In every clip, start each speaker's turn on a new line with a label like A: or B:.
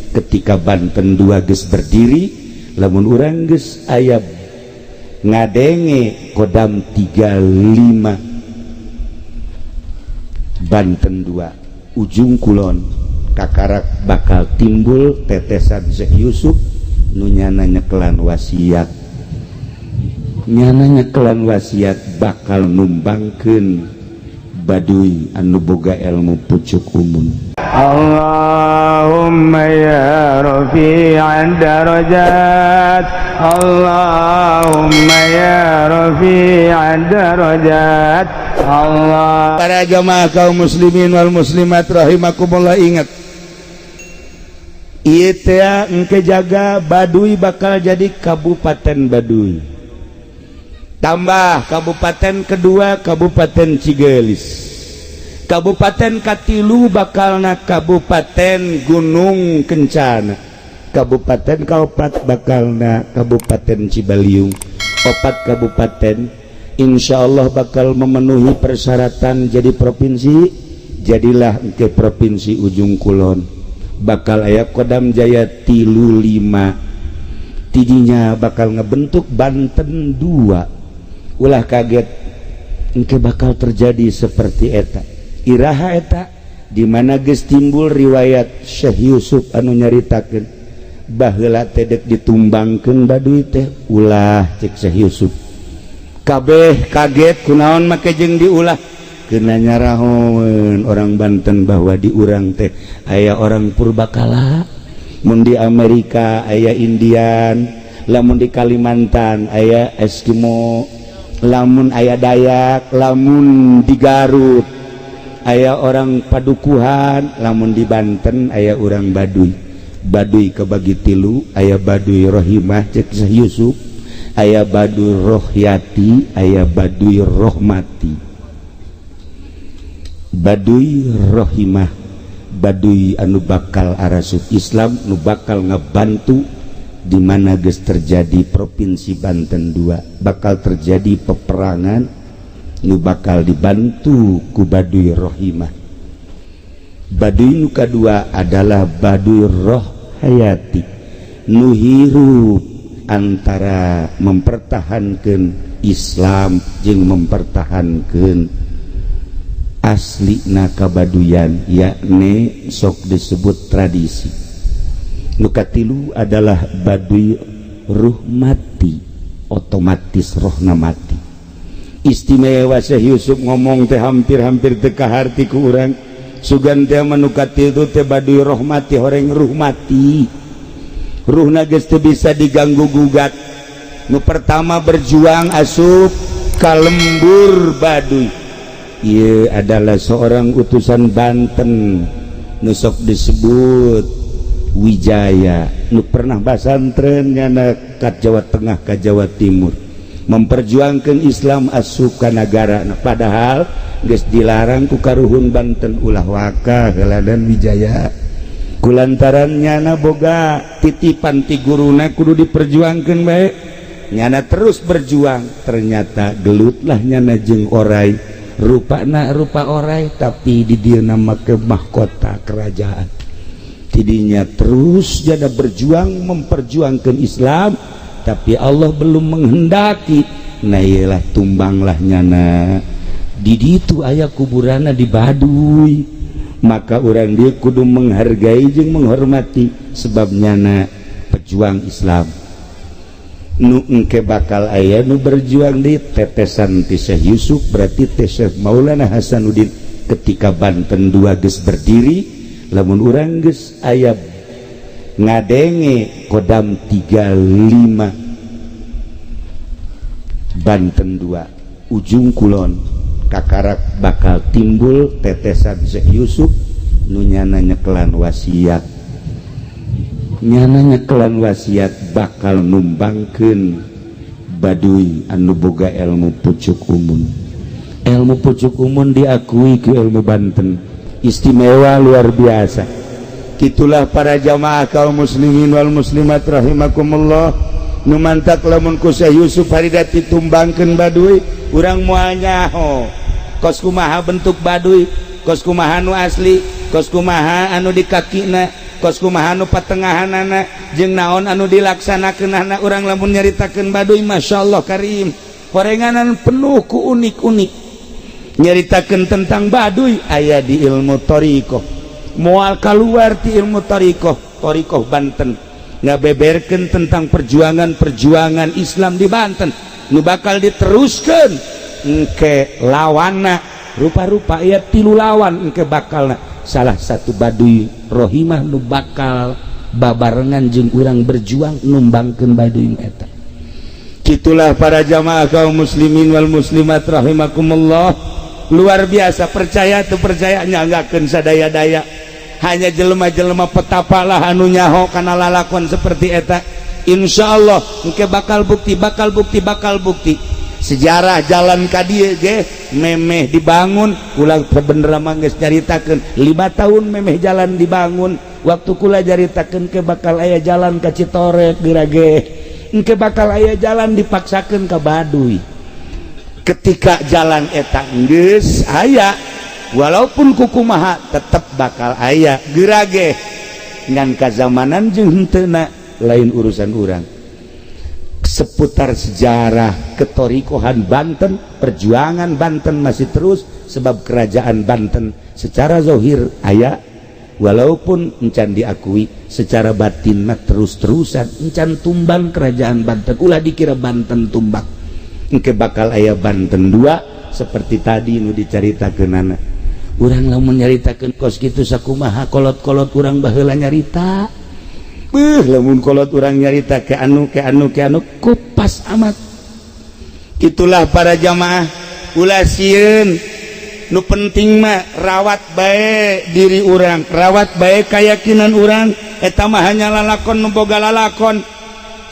A: Ketika Banten 2 geus berdiri, lamun urang geus aya ngadenge Kodam 35 Banten 2 Ujung Kulon, kakarak bakal timbul tetesan Syekh Yusuf nu nyana nyekelan wasiat, nyana nyekelan wasiat bakal numbangkeun Baduy anu boga ilmu pucuk umun.
B: اللهم يا رفيع الدرجات، اللهم يا رفيع الدرجات، الله
A: Para jamaah kaum muslimin wal muslimat rahimakumullah, ingat. Ieu teh engke jaga Baduy bakal jadi Kabupaten Baduy, tambah kabupaten kedua Kabupaten Cigelis, Kabupaten katilu bakalna Kabupaten Gunung Kencana, Kabupaten kaopat bakalna Kabupaten Cibaliung. Opat kabupaten Insya Allah bakal memenuhi persyaratan jadi provinsi. Jadilah ke Provinsi Ujung Kulon, bakal aya Kodam Jaya 35, tidinya bakal ngebentuk Banten 2. Ulah kaget, engke bakal terjadi seperti eta. Iraha eta dimana geus timbul riwayat Syekh Yusuf anu nyaritakeun baheula teh dek ditumbangkeun Baduy teh, ulah cek Syekh Yusuf. Kabeh kaget, kunaon make jeung diulah? Kena nyarahoeun orang Banten bahwa di urang teh aya orang purbakala. Mun di Amerika aya Indian, lamun di Kalimantan aya Eskimo, lamun aya Dayak, lamun di Garut aya orang Padukuhan, lamun di Banten aya orang Baduy. Baduy kebagi tilu, aya Baduy Rohimah cek Syekh Yusuf, aya Baduy Rohyati, aya Baduy Rohmati. Baduy Rohimah, Baduy anu bakal arasup Islam, nu bakal ngebantu di mana geus terjadi Provinsi Banten 2, bakal terjadi peperangan nu bakal dibantu ku Baduy Rohimah. Baduy nu kadua adalah Baduy Roh Hayati, nu hirup antara mempertahankan Islam jeung mempertahankan asli nakabaduyan, yakni sok disebut tradisi. Nu katilu adalah Baduy Ruhmati, otomatis rohna mati. Istimewa Syekh Yusuf ngomong teh hampir-hampir teu kaharti ku urang. Sugan teh mah nu katilu teh Baduy Rohmati, horeng ruh mati, ruhna geus teu bisa diganggu gugat. Nu pertama berjuang asup ka lembur Baduy ieu adalah seorang utusan Banten nu sok disebut Wijaya, nu pernah basantren nyana ka Jawa Tengah, ka Jawa Timur, memperjuangkan Islam asup ka nagara. Nah, padahal geus dilarang ku karuhun Banten, ulah waka dan Wijaya, kulantaran nyana boga titipan ti guruna kudu diperjuangkan baik. Nyana terus berjuang, ternyata gelutlah nyana jeung orai, rupana rupa orai tapi di dia nama ke mahkota kerajaan. Tidinya terus jada berjuang memperjuangkan Islam, tapi Allah belum menghendaki. Nah, iyalah, tumbanglah nyana. Di ditu aya kuburana di Baduy. Maka orang dia kudu menghargai jeung menghormati, sebab nyana pejuang Islam. Nu engke bakal aya nu berjuang di tetesan ti Syekh Yusuf, berarti teh Syekh Maulana Hasanuddin. Ketika Banten 2 geus berdiri, lamun urang geus aya ngadenge Kodam 35 Banten 2 Ujung Kulon, kakarak bakal timbul tetesan Syekh Yusuf nu nyana nyekelan wasiat, nyana nyekelan wasiat bakal numbangkeun Baduy anu boga ilmu pucuk umun. Ilmu pucuk umun diakui ke ilmu Banten istimewa luar biasa. Gitulah, para jamaah kaum muslimin wal muslimat rahimakumullah. Nu mantak lamun ku Syekh Yusuf harida ditumbangkeun Baduy, urang moal nyaho kos kumaha bentuk Baduy, kos kumaha nu asli, kos kumaha anu di kakina. Kos kumaha anu patengahanana jeung naon anu dilaksanakeunana. Urang lamun nyaritakeun Baduy, Masya Allah Karim, horenganan penuh ku unik-unik. Nyaritakeun tentang Baduy aya di ilmu thoriqoh, moal keluar ti ilmu thoriqoh. Thoriqoh Banten ngabeberkeun tentang perjuangan-perjuangan Islam di Banten nu bakal diteruskan. Engke lawana rupa-rupa, ya tilu lawan engke bakal. Salah satu Baduy Rohimah nu bakal babarengan jeung urang berjuang numbangkeun Baduy eta. Itulah para jamaah kaum muslimin wal muslimat rahimakumullah, luar biasa. Percaya tuh percaya, nyanggakeun sadaya-daya. Hanya jelema-jelema petapa lah anu nyaho kana lalakon seperti eta. Insya Allah engke bakal bukti, bakal bukti, bakal bukti. Sejarah jalan ka dieu ge memeh dibangun, ulang bener mah geus nyaritakeun 5 tahun memeh jalan dibangun. Waktu kula nyaritakeun ke bakal aya jalan ka Citorek, geura ge engke bakal aya jalan, dipaksakeun ka Baduy. Ketika jalan eta geus aya, walaupun kukumaha tetep bakal aya geura ge, ngan kazamanan jeung henteuna lain urusan urang. Seputar sejarah ketorikohan Banten, perjuangan Banten masih terus, sebab kerajaan Banten secara zohir aya walaupun encan diakui, secara batin mah terus-terusan encan tumbang kerajaan Banten. Ulah dikira Banten tumbang, engke bakal aya Banten dua seperti tadi nu dicaritakeunana. Urang lamun nyaritakeun kos kitu sakumaha kolot-kolot urang baheula nyarita. Beuh, lamun kolot urang nyarita ke anu ke anu ke anu kupas amat. Itulah para jamaah, ulah sieun. Nu penting mah rawat baik diri urang, rawat baik keyakinan urang. Eta mah hanya lalakon nu boga lalakon,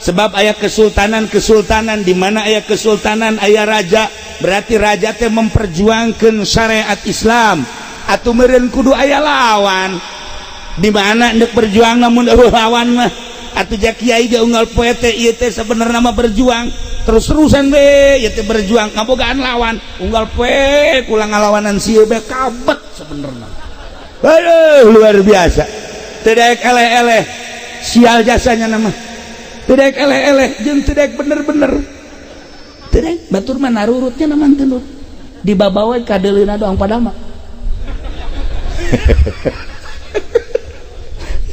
A: sebab aya kesultanan kesultanan. Di mana aya kesultanan, aya raja, berarti raja teh memperjuangkan syariat Islam atau meureun kudu aya lawan. Di mana ndek berjuang namun eueuh lawan mah? Atuh ja kiai ge unggal poe teh ieu teh sebenarnya mah berjuang terus-terusan we ieu teh, berjuang kabogaan lawan. Unggal poe kula ngalawanan sieun be kabet sebenarnya. Aduh, luar biasa. Tidak eleh-eleh sial jasanya nama, tidak eleh-eleh jeung tidak bener-bener, tidak batur mah narurutnya nama teu dibabawa kadeuleuna doang padahal mah.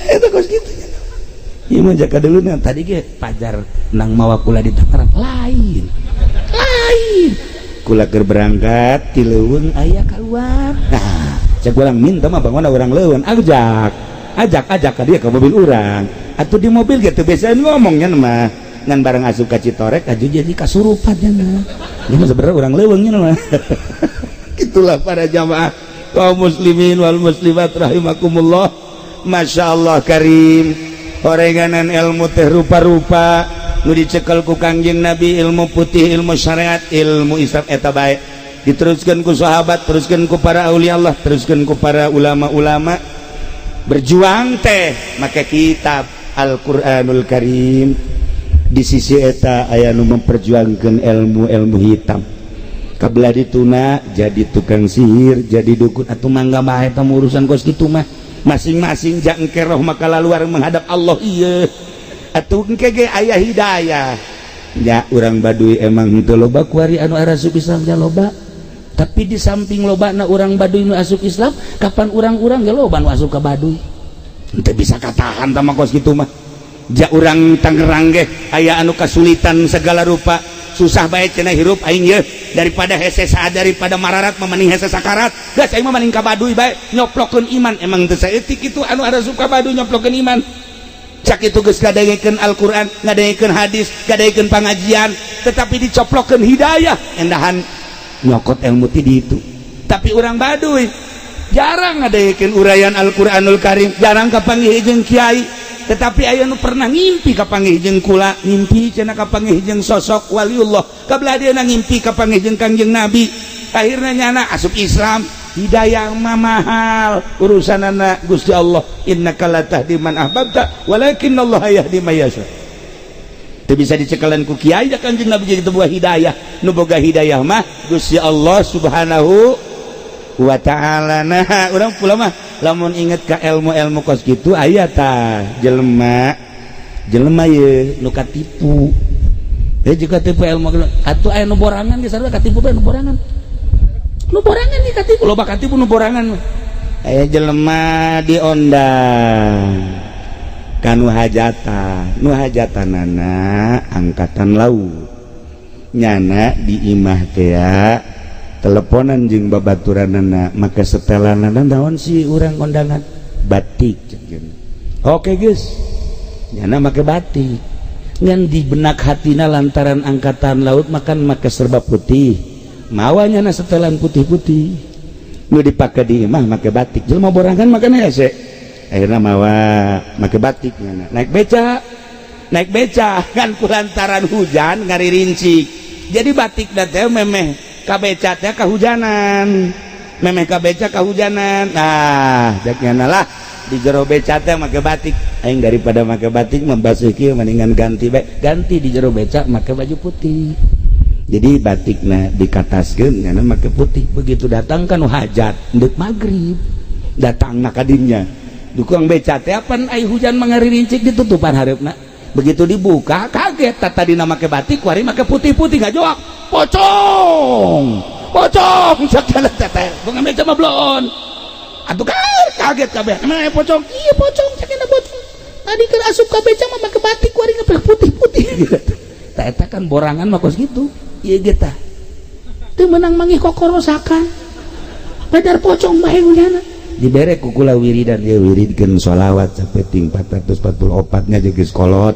A: Eta kos kitu. Ieu mah jaka deuleuna tadi ge pajar nang mawa kula di Tangerang lain. Lain. Kula keur berangkat ti leuweung aya keluar. Nah, cek urang minta mah bangun urang leuweung, ajak. Ajak ajak ka dia ke mobil urang. Atuh di mobil gitu biasa ngomongnya mah. Ngan bareng asup ka Citorek aju jadi kasurupan nya mah. Ieu mah sebenarnya urang leuweung nya mah. Itulah para jamaah kaum muslimin wal muslimat rahimakumullah. Masya Allah Karim, orenganan ilmu teh rupa-rupa nu dicekel ku Kangjeng Nabi, ilmu putih, ilmu syariat, ilmu Islam eta bae diteruskan ku sahabat, teruskan ku para aulia Allah, teruskan ku para ulama-ulama. Berjuang teh make kitab Al-Qur'anul Karim. Di sisi eta aya nu memperjuangkan ilmu-ilmu hitam, kabelah dituna jadi tukang sihir, jadi dukun. Atau mangga mah eta urusan kos kitu mah masing-masing. Jang keroh maka luar menghadap Allah. Iya atuh, engke ge aya hidayah ya. Urang Baduy emang henteu loba kuari anu asup Islam nya loba, tapi di samping loba na urang Baduy nu asup Islam, kapan urang-urang ge loba nu asup ka Baduy. Henteu bisa katahan tama kos kitu mah. Ja urang Tangerang ge aya anu kasulitan segala rupa, susah bae cenah hirup aing ye, daripada hese daripada mararat mah mending hese sakarat, geus aing mah mending ka Baduy bae nyoplokeun iman. Emang teu saeutik kitu anu asup ka Baduy nyoplokeun iman. Cak itu geus ngadengekeun Al-Qur'an, ngadengekeun hadis, ngadengekeun pangajian, tetapi dicoplokeun hidayah endahan nyokot ilmu ti ditu. Tapi urang Baduy jarang ngadengekeun uraian Al-Qur'anul Karim, jarang kapanggih jeung kiai, tetapi aya nu pernah ngimpi kapanggih jeung kula, ngimpi cenah kapanggih jeung sosok waliullah, kabelah dia ngimpi kapanggih jeung Kangjeng Nabi, akhirnya nyana asup Islam. Hidayah mah mahal, urusanana Gusti Allah. Innaka la tahdi man ahbabta walakinallaha yahdi man yasha. Teu bisa dicekalan ku kiai da Kangjeng Nabi jadi buah hidayah. Nu boga hidayah mah Gusti Allah Subhanahu wa Ta'ala. Nah, urang pula mah Lamun inget ka ilmu-ilmu kos kitu, aya tah jelema jelema ye nu katipu. Eh, jika tipu ilmu atuh aya nu borangan ge, sarua katipu bae nu borangan. Nu borangan nih katipu, loba katipu nu borangan mah. Aya jelema diondang kanu hajatan, nu hajatanana angkatan laut. Nyana di imah teh teleponan jeung babaturanana, maka setelanana naon sih? Urang kondangan batik cek. Oke guys, nyana make batik, ngan di benak hatina lantaran angkatan laut makan make serba putih, mawa nyana setelan putih-putih. Nu dipake di imah make batik. Jelema borangan makan hese, akhirnya mawa make batik. Nyana naik beca, naik beca kan kulantaran hujan ngaririncik, jadi batik teh memeh ka beca teh kahujanan, memeh ka beca kahujanan. Nah, cek nyana lah, di jero beca teh make batik aing, daripada make batik membasuh kieu mendingan ganti bae. Ganti di jero beca make baju putih. Jadi batikna dikataskeun, nyana make putih. Begitu datang kan hajat ndek maghrib, datang ka dinya, dukung beca teh apan ai hujan mangaririncik, ditutupan hareupna. Begitu dibuka kaget, tadi make batik kuari make putih-putih. Nggak jawab, "Pocong, pocong!" Cek teh tukang beca mah bloon atuh, kaget kabeh. "Emang pocong?" "Iya, pocong," cek. "Pocong tadi keur asup ka beca mah make batik, kuari ngepeh putih-putih." Tah, eta kan borangan mah kos gitu. Ieu ge tah teu meunang manggih kokorosakan, padar pocong bae unyana. Dibere ku kula wiridan ya, wiridkeun sholawat sapeting 444 nya, geus kolot,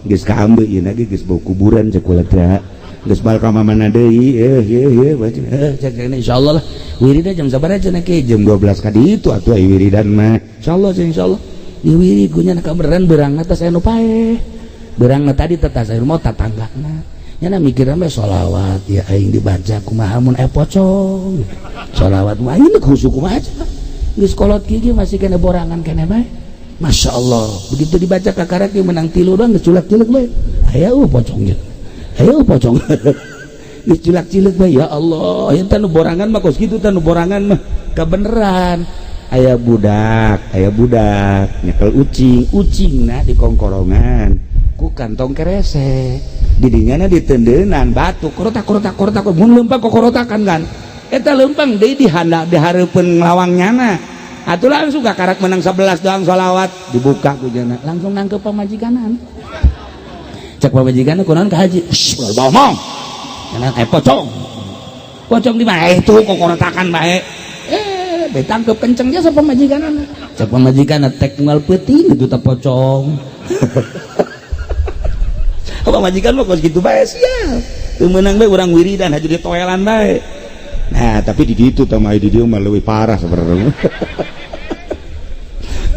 A: geus kaambe ieu ge, geus bau kuburan cek kula teh, geus bal ka mana deui. Eh ye ye, baca eh cek insyaallah lah. Wiridan jam sabaraha cenah ke? Jam 12 ka ditu atuh ai wiridan mah. Insyaallah, insyaallah di wirid ku nya kabeneran beurang atas anu paeh. Beurang tadi tetas aya mau tatanggana. Nyana mikir mah sholawat ya aing dibaca kumaha mun aya pocong? Sholawat mah aing khusyuk kumaha? Geus kolot kieu masih kena borangan kene bae. Masya Allah, begitu dibaca kakarak menang tilu doang geus culak-culek bae. Aya pocong gitu, ayo pocong, geus culak-cileuk bae. Ya Allah, ya nu borangan mah kos kitu. Tah, nu borangan mah kebeneran. Aya budak, aya budak nyekel ucing, ucingna di kongkorongan ku kantong kerese, didinya ditendenan batu, korotak korotak korotak. Mun leumpang kokorotakan kan eta leumpang deui di handa di hareupeun lawang nyana atuh. Langsung karak menang 11 doang sholawat, dibuka ku jana, langsung nangkep pamajikanan. Cek pamajikan, "Kunaon ka haji?" "Shh, bohong." Nyana, "Eh, pocong, pocong di mana?" "Eh, itu kokorotakan bae." Eh, ditangkep kenceng jasa pamajikanan. Cek pamajikan, "Tek unggal peuting itu teh pocong." Pamajikan mah kos kitu bae, sial. Teu meunang bae urang wiridan haji ditoelan bae. Nah, tapi di ditu tah mah, di dieu mah leuwih parah sebenarnya.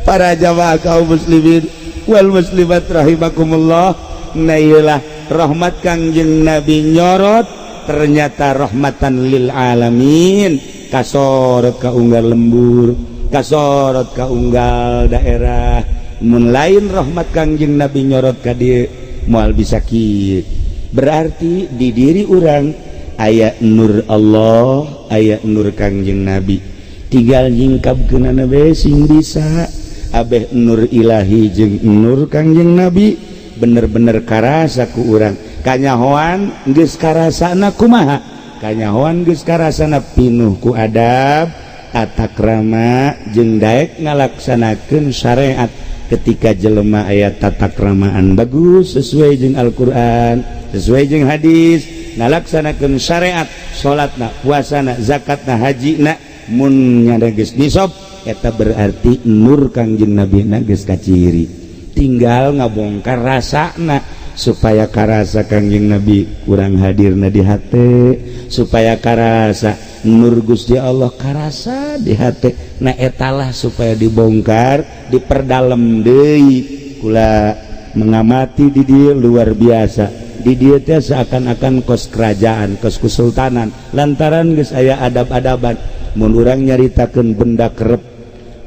A: Para jamaah kaum muslimin wal muslimat rahimakumullah, nah, iyalah rahmat Kangjeng Nabi nyorot, ternyata rahmatan lil alamin, kasorot ka unggal lembur, kasorot ka unggal daerah. Mun lain rahmat Kangjeng Nabi nyorot ka dieu, moal bisa kieu. Berarti di diri urang aya nur Allah, aya nur Kangjeng Nabi, tinggal nyingkap kenana bae sing bisa abeh nur ilahi jeung nur Kangjeng Nabi bener-bener karasa ku urang. Kanyahoan geus karasana kumaha? Kanyahoan geus karasana pinuh ku adab tata krama jeung daek ngalaksanakeun syariat. Ketika jelema aya tata kramaan bagus, sesuai jeung Al-Qur'an, sesuai jeung hadis, ngalaksanakeun syariat, salatna, puasana, zakatna, hajina, mun nyada geus nisab, eta berarti nur Kangjeng Nabi na geus kaciri. Tinggal ngabongkar rasana supaya karasa Kangjeng Nabi kurang hadirna di hati, supaya karasa nur Gusti Allah karasa di hati. Nah, etalah supaya dibongkar, diperdalam deui. Kula mengamati di dia luar biasa. Di dia teh seakan-akan kos kerajaan, kos kesultanan, lantaran geus aya adab-adaban. Mun urang nyaritakeun benda kerep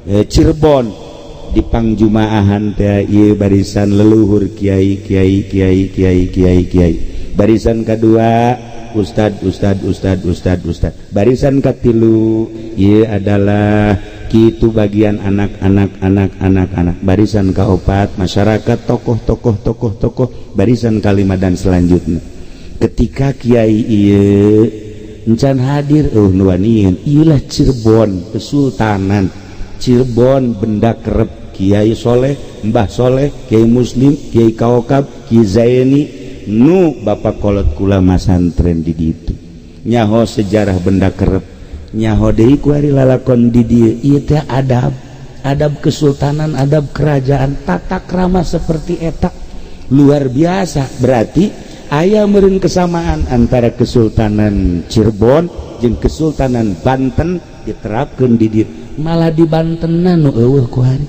A: Cirebon di pangjumaahan teh, ieu barisan leluhur kiai kiai kiai kiai kiai kiai, barisan kedua ustad ustad ustad ustad ustad, barisan katilu ieu adalah Salaki itu bagian anak-anak anak-anak anak, barisan kaopat masyarakat, tokoh-tokoh tokoh-tokoh, barisan kalima dan selanjutnya. Ketika kiai ieu encan hadir, oh, nu wanian ieulah Cirebon, Kesultanan Cirebon, Benda Kerep, Kiai Soleh, Mbah Soleh, Kiai Muslim, Kiai Kaokab, Kiai Zaini, nu bapak kolot kula masantren di ditu, nyaho sejarah Benda Kerep, nyaho deui kuari lalakon di dieu. Ieu teh adab, adab kesultanan, adab kerajaan, tata krama seperti eta luar biasa. Berarti aya meureun kesamaan antara Kesultanan Cirebon jeung Kesultanan Banten diterapkan di dieu. Malah di Bantenna nu euweuh kuari,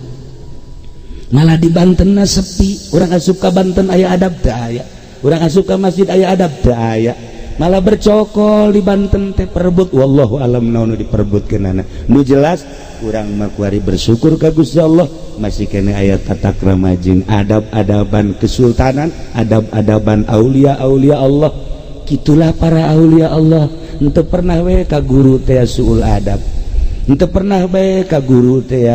A: malah di Bantenna sepi. Urang asup ka Banten, aya adab teu? Aya. Urang asup ka masjid, aya adab teu? Aya. Malah bercokol di Banten teh, perebut. Wallahu alam naon nu diperebutkeunana. Nu jelas urang mah kuari bersyukur ka Gusti Allah, masih kene aya tata krama jeung adab-adaban kesultanan, adab-adaban aulia-aulia Allah. Kitulah para aulia Allah, henteu pernah we ka guru teh suul adab, henteu pernah bae ka guru teh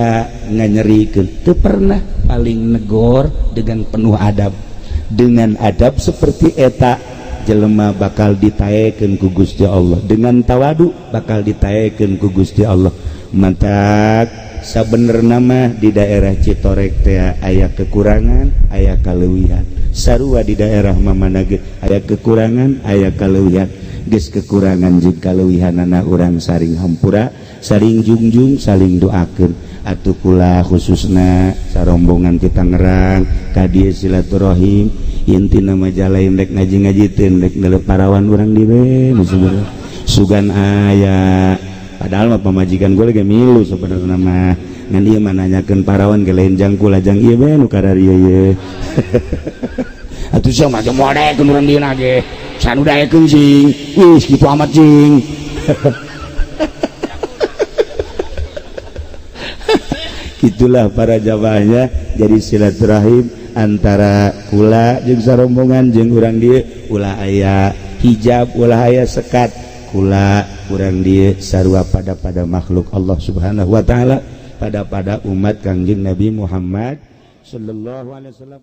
A: nganyerikeun, teu pernah, paling negor dengan penuh adab. Dengan adab seperti eta, jelema bakal ditaekeun ku Gusti Allah. Dengan tawadu bakal ditaekeun ku Gusti Allah. Mantak sabenerna mah di daerah Citorek teh aya kekurangan, aya kaleuwihan. Sarua di daerah mamana ge aya kekurangan, aya kaleuwihan. Geus kekurangan jeung kaleuwihanana, urang saring hampura, saring jungjung, saling doakeun atuh. Kula khususna sarombongan ti Tangerang ka dieu silaturahim, inti nama jalain rek ngaji-ngaji teh, rek ndelep parawan urang di we sugan aya. Padahal mah pamajikan gue lagi milu sebenarnya mah, ngan ieu mah nanyakeun parawan ge lain jang kula, jang ieu we nu kararieu ye. Atuh sia mah moal daekeun urang dieu ge sanu daekeun sing wis kitu amat cing. Itulah para jamaahnya. Jadi silaturahim antara kula jeung sarombongan jeung urang dieu ulah aya hijab, ulah aya sekat. Kula urang dieu sarua pada pada makhluk Allah Subhanahu wa taala, pada pada umat Kangjeng Nabi Muhammad sallallahu alaihi wasallam.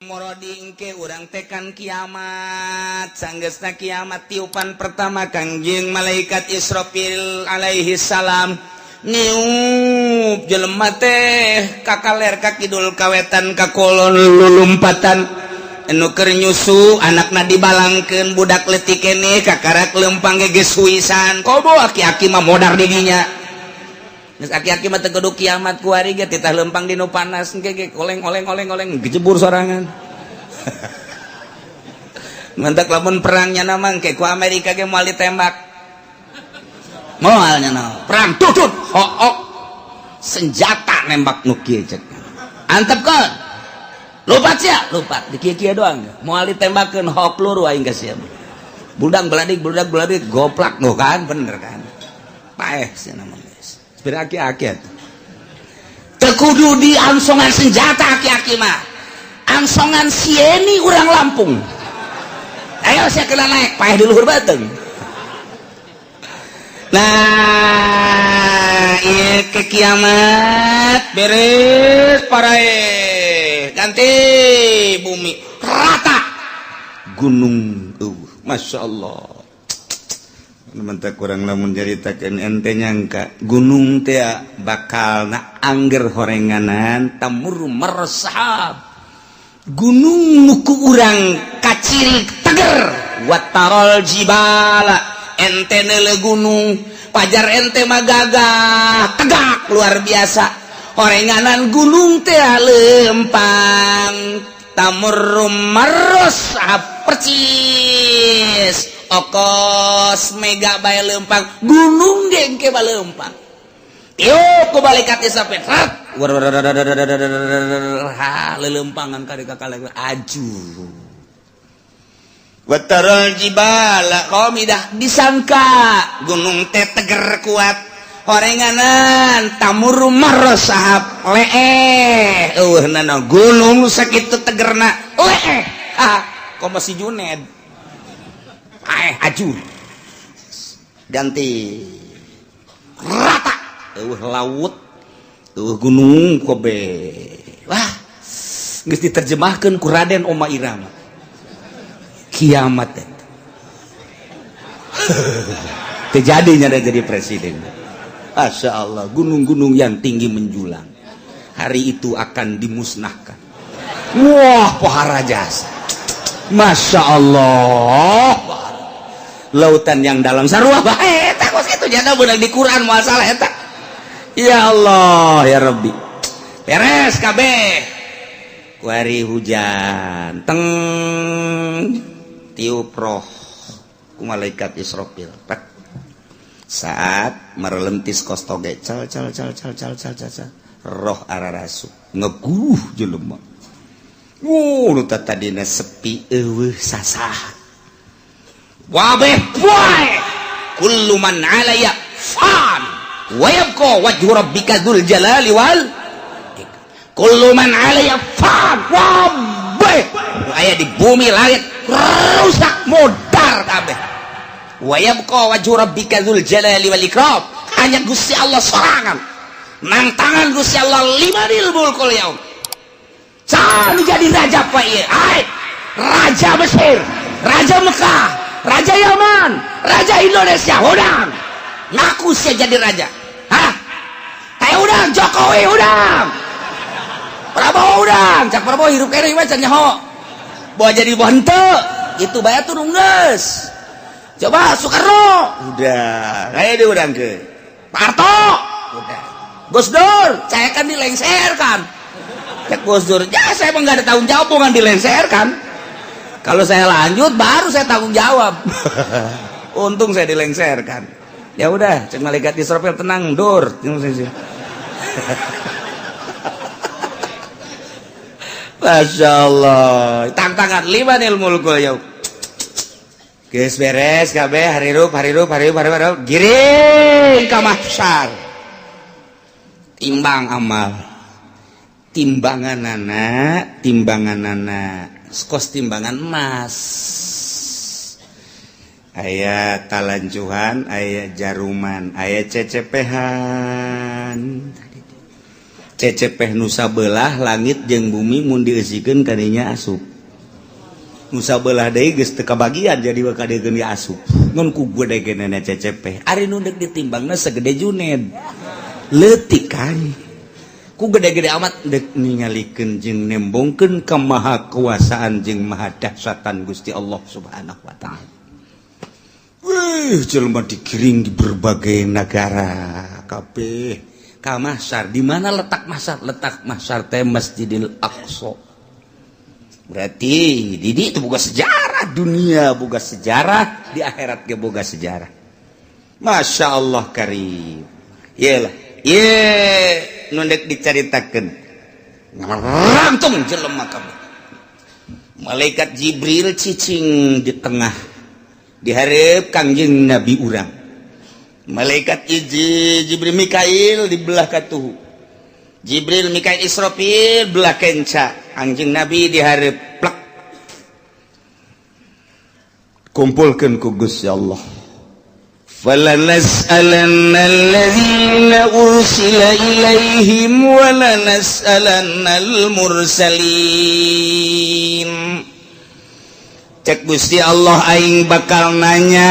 C: Morodingke urang tekan kiamat, sanggeusna kiamat, tiupan pertama Kangjeng malaikat Israfil alaihi salam niup, jelema teh kakaler ka kidul, kawetan ka kolon, lulumpatan. Anu keur nyusu anakna dibalangkeun, budak leutik keneh kakarak lempang ge geus huisan. Komo aki-aki mah modar didinya. Geus aki-aki mah teu kudu kiamat, kuari ge titah lempang di nu panas engke ge oleng oleng oleng oleng, gejebur sorangan. Mantak lamun perangnya nama engke ku Amerika ge moal ditembak, moalnya na perang tutut hook senjata nembak nu kieu, cek antepkeun, lupat sia, lupat di kieu-kieu doang, moal ditembakeun hok peluru aing ka sia. Budak beladik, budak beladik, goplak nu kan bener kan paeh sia nama geus sepira aki-aki atuh. Teu kudu di ansongan senjata aki-aki mah, ansongan sieni urang Lampung, ayo sia kena naik, paeh di luhur beuteung. Nah, ieu ke kiamat beres parae, ganti bumi rata, gunung Masya Allah. Mentak kurang lamun nyaritakeun ente nyangka gunung teh bakal na angger horenganan tamur mersahab gunung nu ku urang kaciri teger. Watarol jibala, ente neule gunung pajar ente mah gagah tegak luar biasa, horenganan gunung teh lempang, tamur marros percis okos mega bae lempang, gunung ge engke ba lempang. Tiup ku malaikat Israfil, ha, lelempangan ka kakak aju. Wataral jibala qamidah, disangka gunung teh teger kuat, horenganan tamur marosahab leeh, eueuh nana gunung sakitu tegerna leeh. Ah, komo si Juned aeh, aju, ganti rata.
A: Eueuh laut, eueuh gunung kobe. Wah, geus diterjemahkeun ku Raden Oma Irama. Kiamat eta. Terjadinya ada jadi presiden. Masya Allah, gunung-gunung yang tinggi menjulang. Hari itu akan dimusnahkan. Wah, pohara jasa. Masya Allah. Lautan yang dalam sarua bae eta kos kitu janda beunang di Quran masalah eta. Ya Allah, ya Rabbi. Beres kabeh. Kuari hujan. Teng tiup roh ku malaikat Israfil. Pak. Saat merelentis kos toge cal cal cal cal cal cal cal, cal. Roh ararasuk ngeguh jelema. Wuh, nu tadina sepi eueuh sasah. Wabeh poe kullu man 'alaiha fan wa yabqa wajhu rabbika dzul jalali wal kullu man 'alaiha fan. Wabeh nu aya di bumi langit rusak modar kabeh. Wa yabqa wajhu rabbika dzul jalali wal ikram. Hanya Gusti Allah sorangan nang tangan Gusti Allah limanil mulkul yaum. Saha nu jadi raja pak ieu? Ai, raja Mesir, raja Mekah, raja Yaman, raja Indonesia, udang ngaku saya jadi raja. Hah? Kayak udang Jokowi, udang Prabowo, udang cak Prabowo hirup kene mah can nyaho bawa jadi bawa henteu itu bae turun geus. Coba Soekarno udah kayak dia udang ke Pak Harto udah, Gus Dur saya kan dilengserkan. Cek Gus Dur ya saya emang gak ada tanggung jawab, bukan dilengserkan. Kalau saya lanjut baru saya tanggung jawab. Untung saya dilengserkan. Ya udah, cek malaikat Israfil tenang, dur. Masya Allah. Tantangan limanil mulkul yaum. Geus beres kabeh harirup harirup harirup harirup giring ka mahsyar. Timbang amal. Timbanganana, timbanganana kos timbangan emas. Aya talancuhan, aya jaruman, aya cecepehan. Cecepeh nusa belah langit jeung bumi mun dieusikeun kadinya asup. Nusa belah deui geus teu kabagian jadi kadegeun asup. Ngan ku gede-gedena cecepeh. Ari nu deuk ditimbangna segede Juned. Leutik kan. Ku gede-gede amat dek ningalikeun jeung nembongkeun kemahakuasaan jeung maha dahsyatan Gusti Allah Subhanahu wa taala. Wih, jelema digiring di berbagai negara kabeh ka mahsyar. Di mana letak mahsyar? Letak mahsyar teh Masjidil Aqsa. Berarti di itu boga sejarah dunia, boga sejarah di akhirat ge boga sejarah. Masya Allah karim. Iyalah, ye nu dek dicaritakeun. Ngarangtung jelema kabeh. Malaikat Jibril cicing di tengah dihareup Kangjeng Nabi urang. Malaikat hiji Jibril Mikail di belah katuhu. Jibril Mikail Israfil belah kenca. Kangjeng Nabi dihareup plek. Kumpulkeun ku Gusti Allah. فلنسألن الذين أرسل إليهم ولنسألن المرسلين. Cek Gusti Allah aing bakal nanya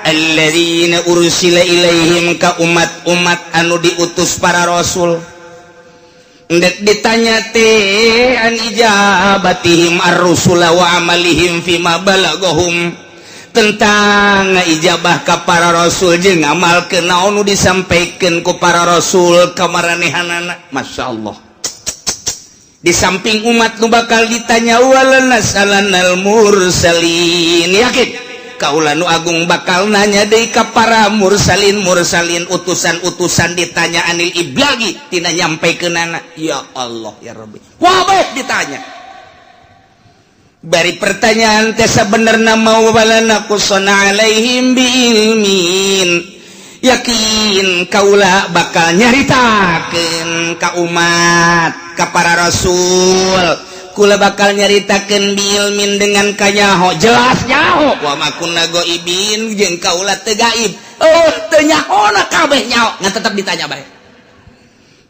A: alladzina ursila ilaihim ka umat-umat anu diutus para rasul. Ndek ditanya teh an ijabatihim ar-rusula wa amalihim fima balagahum, tentang ijabah ka para rasul jeung ngamalkeun naon nu disampaikan ku para rasul ka maranehanana. Masya Allah. Di samping umat nu bakal ditanya walanas'alannal mursalin, yakin kaula nu agung bakal nanya deui ka para mursalin mursalin, utusan-utusan, ditanya anil iblagi tina nyampaikeunana. Ya Allah ya Rabbi, wabeh ditanya. Bari pertanyaan teh sabenerna mau walana qusana alaihim biilmin, yakin kaula bakal nyaritakeun ka umat, ka para rasul. Kula bakal nyaritakeun biilmin dengan kanyaho, jelas nyaho. Wa ma kunna ghaibin, jeung kaula teu gaib.
C: Oh, teu nyahona kabeh nyaho, ngan tetep ditanya bae.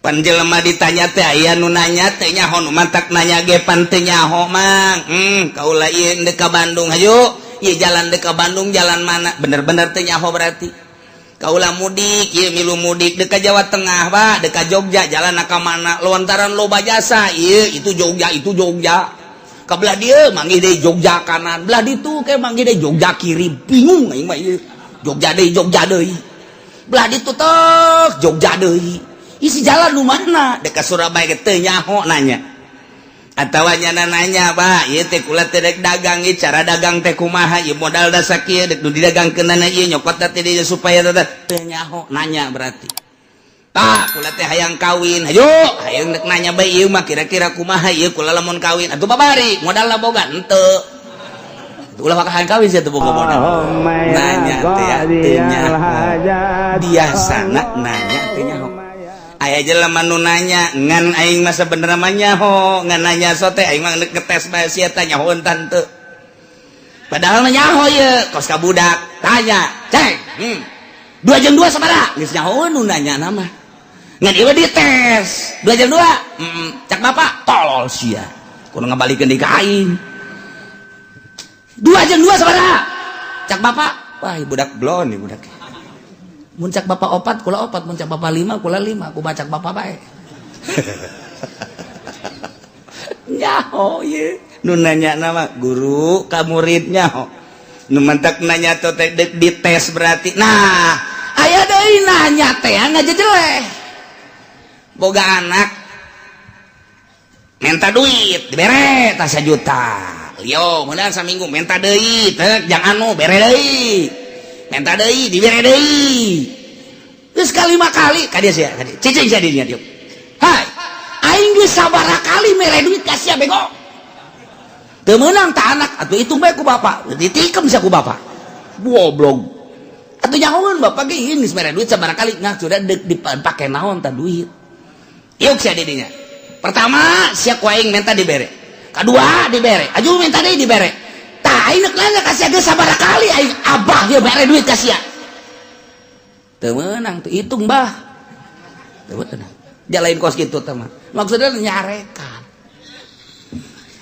C: Pan jelema ditanya teh aya nu nanya teh nyaho, nu mantak nanya ge pan teu nyaho mang. Kaula ieu deuk ka Bandung, hayu. Ieu jalan deuk ka Bandung jalan mana? Bener-bener teu nyaho berarti. Kaula mudik, ieu milu mudik deuk ka Jawa Tengah, Pak, deuk ka Jogja, jalan ka mana? Lontaran loba jasa, ieu itu Jogja, itu Jogja. Ka belah dieu manggih deui Jogja kanan, belah ditu ke manggih deui Jogja kiri, bingung aing mah ieu. Jogja deui, Jogja deui. Belah ditu tek Jogja deui. Isi jalan nu mana? Deuk ka Surabaya ge teu nyaho nanya. Atawa nyana nanya, Pak, ieu teh kula teh rek dagang, ieu cara dagang teh kumaha? Ieu modal da sakieu dek nu didagangkeunana ieu nyokot teh dieu supaya teh teu nyaho nanya berarti. Pak, kula teh hayang kawin. Hayu, hayang dek nanya bae ieu mah kira-kira kumaha ieu kula lamun kawin. Atuh babari, modalna boga henteu. Ulah maka hayang kawin sia teu boga modal. Nanya teh ya teu nyaho. Biasana nanya teu nyaho. Aya jelema nu nanya ngan aing mah sabenerna mah nyaho, ngan nanya sote aing mah ngetes bae sia teh nyahoeun tante. Padahal mah nyaho ieu, kos ka budak, tanya, "Ceng, 2 jeung 2 sabaraha?" Geus nyahoeun nu nanya nama. Ngan ieu dites, 2 jeung 2. Cak bapak, tolol sia. Kudu ngabalikeun deui ka aing. 2 jeung 2 sabaraha? Cak bapak, wah budak blon nih budak. Mun cak bapak opat, kula opat, mun cak bapak lima, kula lima, ku cak bapak bae. Nyaho ye. Nu nanya nama guru ka murid nyaho. Nu mantak nanya teh dek dites berarti. Nah, aya deui nanya teh ngajejeleh. Boga anak minta duit dibere tah sajuta. Lio, kemudian saminggu minta deui teh jang anu bere deui. Minta deui dibere deui. Geus kalima kali ka dieu sia, ka dieu. Cicing sia dinya dieu. Hai, aing geus sabaraha kali mere duit ka sia bego. Teu meunang ta anak atuh hitung bae ku bapak. Ditikem sia ku bapak. Goblok. Atuh nyahoeun bapak ge ieu geus mere duit sabaraha kali. Nah, sudah deuk dipake naon ta duit. Yuk sia di dinya. Pertama sia ku aing minta dibere. Kedua dibere. Aju minta deui dibere. Tah aing neuk nanya ka sia geus sabaraha kali aing abah ieu mere duit ka sia. Teu meunang tuh hitung bah. Teu meunang. Jalain kos kitu teh mah. Maksudnya nyarekan.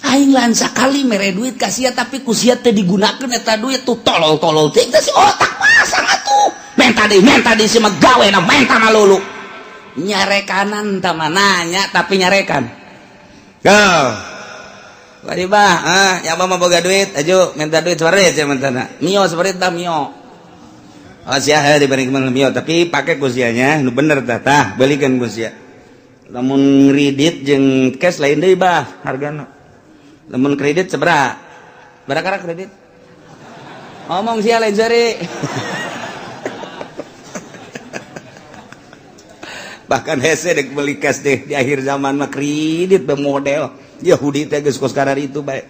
C: Aing lain sakali mere duit ka sia tapi ku sia teu digunakeun eta duit tuh tolol-tolol teh si otak pasang atuh. Menta deui si mah gawe na menta malulu. Nyarekanan tah mah nanya tapi nyarekan. Go. Wadi bah, ah, ya mah boga duit, aju minta duit separit sia minta na. Mio separit dah mio. Oh sia heuh diberi mio tapi pake ku sia nya nu bener tah tah belikeun ku sia. Lamun kredit jeung cash lain deui bah hargana. Lamun kredit sabaraha? Berapa kredit? Ngomong sia lain seri. Bahkan hese dek beli cash deh di akhir zaman mah kredit model Yahudi teh geus kos karar itu bae.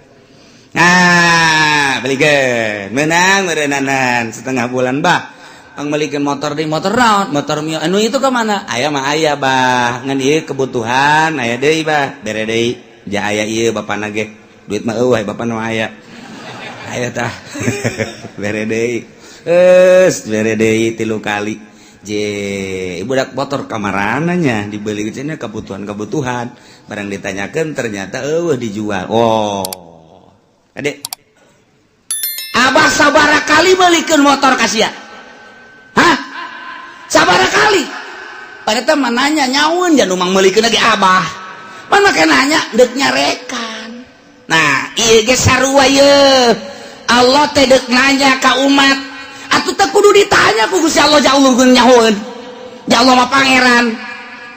C: Nah, belikeun. Menang meureunanan setengah bulan bah. Pang belikeun motor di motor naon? Motor Mio. Anu itu ke mana? Aya mah aya bah. Ngan ieu kebutuhan aya deui bah. Bere deui. Ja aya ieu bapana ge. Duit mah eueuh bapana mah aya. Aya tah. Bere deui. Geus bere deui 3 kali. Je, budak motor kamarananya dibeli cenah kebutuhan-kebutuhan. Barang ditanyakan ternyata eueuh dijual. Oh. Adek. Abah sabaraha kali belikeun motor ka sia? Hah? Sabaraha kali? Pada mah nanya nyaun jangan mang meulikeun lagi abah. Mana make nanya deuk nyarekan. Nah, ieu ge sarua ye. Allah teh deuk nanya ka umat. Atuh teh kudu ditanya ku Gusti Allah ja Allah nyahoeun. Ja Allah mah pangeran.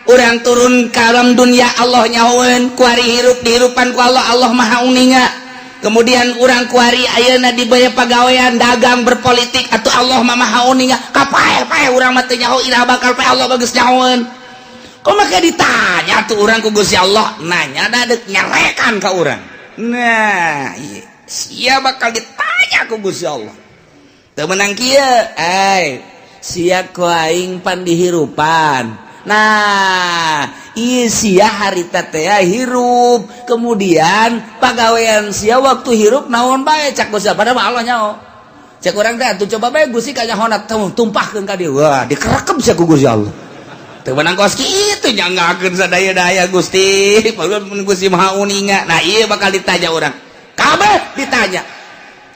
C: Urang turun ka alam dunia Allah nyahoeun, kuari hirup dihirupan ku Allah, Allah maha uninga. Kemudian urang kuari ayeuna dibere pagawean dagang berpolitik atuh Allah mah maha uninga. Kapae-pae urang mah teu nyaho iraha bakal pae Allah bagus nyahoeun. Kok make ditanya tuh urang ku Gusti Allah nanya da deuk nyarekan ka urang. Nah, ieu sia bakal ditanya ku Gusti Allah. Teu meunang kieu, ai sia ku aing pan dihirupan. Nah, ieu sia harita teh hirup, kemudian pagawean sia waktu hirup naon bae cak Gusti Allah, padahal Allah nyaho. Cek urang teh atuh coba bae Gusti kanyahona tumpahkeun ka dieu. Wah, dikerekep sia ku Gusti Allah. Teu meunang kos kitu nyanggakeun sadaya-daya Gusti. Padahal Gusti Maha Uninga. Nah, ieu bakal ditanya urang. Kabeh ditanya.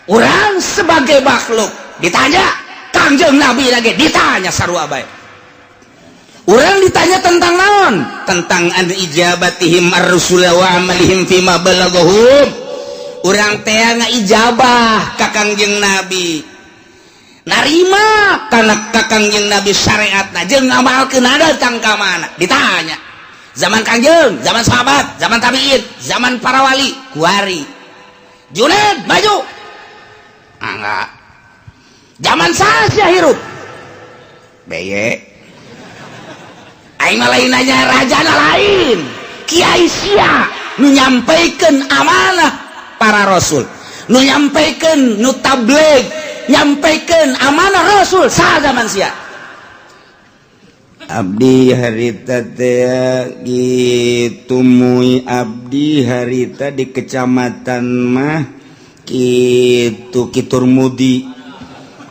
C: Urang sebagai makhluk ditanya, Kangjeng Nabi lagi ditanya sarua bae. Urang ditanya tentang naon? Tentang an ijabatihim ar-rusul wa amalihim fima balaghahum. Urang teh ngaijabah ka Kangjeng Nabi. Narima kana ka Kangjeng Nabi syariatna jeung ngamalkeun datang ka mana? Ditanya. Zaman Kangjeng, zaman sahabat, zaman tabiin, zaman para wali, kuari. Junaid maju. Ah, enggak. Zaman saha hirup? Beye. Aing mah lain nanya rajana lain. Kiai sia nu nyampaikan amanah para rasul. Nu nyampaikan, nu tabligh, nyampaikan amanah rasul saha zaman sia?
A: Abdi harita teh gitu mui abdi harita di kecamatan mah gitu kitur mudi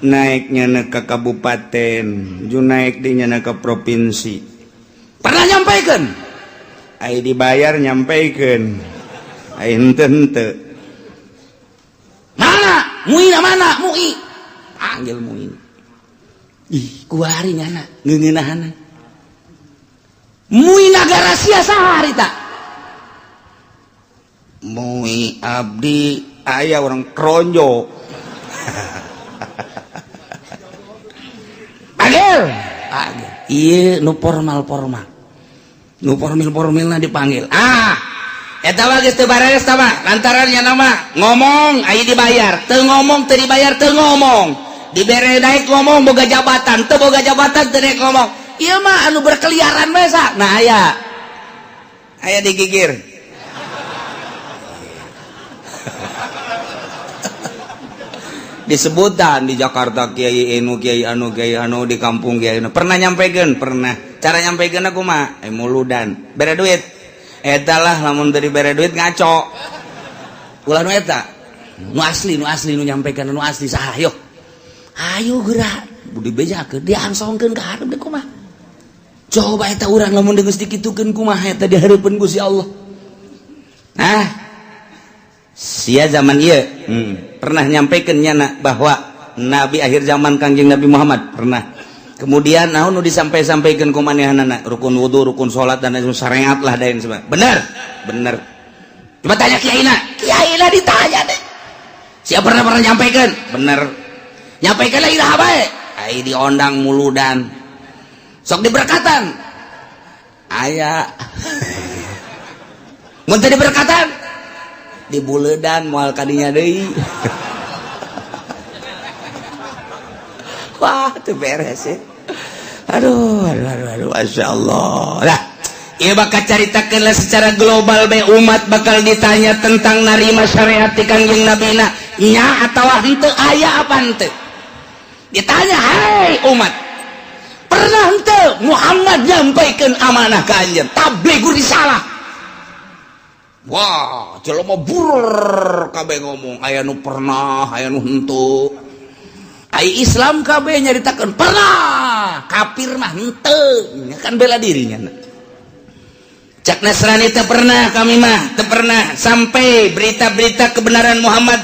A: naiknya ke kabupaten ju naik di nyana ke provinsi.
C: Pernah nyampaikan?
A: Ai dibayar nyampaikan, ai henteu henteu.
C: Mana? Mui mana? Mui. Panggil mui. Ih, kuari nyana ngeungeunahana. Mui nagara sia saha harita?
A: Mui abdi aya orang kronjo.
C: Panggil. Panggil. Iya, nu formal-formal. Nu formil-formilna dipanggil. Ah, eta mah geus teu bareres tah mah. Lantaran nya nama ngomong aya dibayar, teu ngomong teu dibayar teu ngomong. Dibere naik ngomong boga jabatan, teu boga jabatan teu naik ngomong. Ieu mah anu berkeliaran bae sa. Nah aya.
A: Aya digigir. Disebutan di Jakarta Kiai Enu, Kiai Anu, Kiai Anu, di kampung Kiai Anu. Pernah nyampaikan? Pernah. Cara nyampaikan aku mah muludan. Bere duit. Eta lah lamun dari bere duit ngaco.
C: Ulah nu eta. Nu asli, nu asli nu nyampaikan nu asli saha yo. Ayo gerak. Budi bejakeun diangsongkeun ka hareup deui kumaha. Coba eta urang lamun geus dikitukeun kumaha eta di hareupeun Gusti Allah.
A: Nah, sia zaman ieu pernah nyampaikan nyana bahwa nabi akhir zaman Kangjeng Nabi Muhammad pernah. Kemudian naon nu disampai-sampaikan ku manehanana, rukun wudu, rukun salat dan lain syariat lah dan sebagainya. Bener? Bener.
C: Coba tanya kiaina. Kiaina ditanya deh. Siapa pernah pernah nyampaikan?
A: Bener.
C: Nyampaikan lagi dah bae.
A: Ai diondang muludan.
C: Sok diberkatan.
A: Aya.
C: Mun teu diberkatan
A: di buledan moal kadinya deui. Wah, teu beres ya. Aduh, aduh, aduh, aduh, Masya Allah.
C: Lah, ieu bakal caritakeun lah secara global bae umat bakal ditanya tentang narima syariat ti Kangjeng Nabina nya atawa henteu, aya apa henteu. Ditanya, "Hai umat, pernah henteu Muhammad nyampaikan amanah ka anjeun tabligh risalah?" Wah, jelema burur kabeh ngomong, aya nu pernah, aya nu henteu. Ai Islam kabeh nyaritakeun pernah, kafir mah henteu, kan bela dirinya. Cak Nasrani teu pernah, kami mah teu pernah sampai berita-berita kebenaran Muhammad,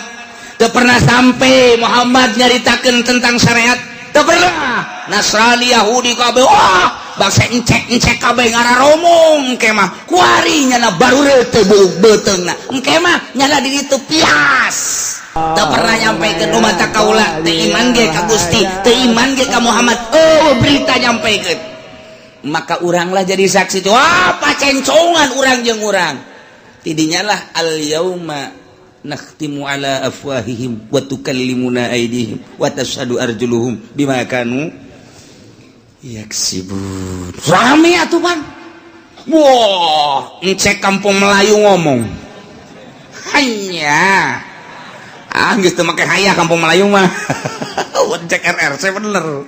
C: teu pernah sampai Muhammad nyaritakeun tentang syariat, teu pernah. Nasrani Yahudi kabeh, wah, bangsa encek-encek kabeh ngararomong engke mah kuari nyana baru teu beuteungna engke mah nyana di ditu pias. Teu pernah nyampaikan umat kaula teu iman ge ka Gusti, teu iman ge ka Muhammad. Oh, berita nyampaikan. Maka uranglah jadi saksi tuh. Wah, pacencongan urang jeung urang. Tidinya lah al yauma nakhtimu ala afwahihim wa tukallimuna aydihim wa tashhadu arjuluhum bima kanu yaksibun. Rame atuh pan. Wah, encek kampung Melayu ngomong. Hanya ah geus teu make haya kampung Melayu mah. Encek RRC bener.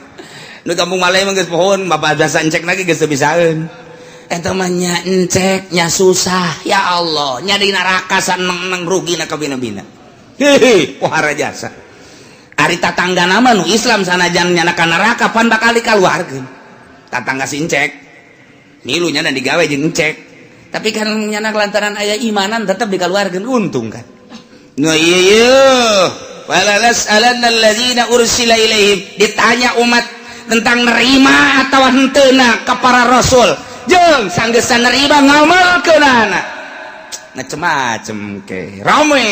C: Nu kampung Melayu mah geus pohon, bapak biasa encek lagi geus teu bisaeun. Eta mah nya encek nya susah, ya Allah, nya di neraka saneng-neng rugi na kabina-bina. Hehe, pohara jasa. Ari tatangga nama nu Islam sanajan nyana ka neraka, pan bakal dikaluarkeun. Tatangga si Encek milu nyana digawe jeung Encek, tapi kan nyana lantaran aya imanan tetap dikaluarkeun, untung kan. Nu ieu ieu wala nas'alanna alladzina ursila ilaihim, ditanya umat tentang nerima atau henteuna ka para rasul, jeung sanggeusna nerima ngamalkeunana macem-macem ke rame.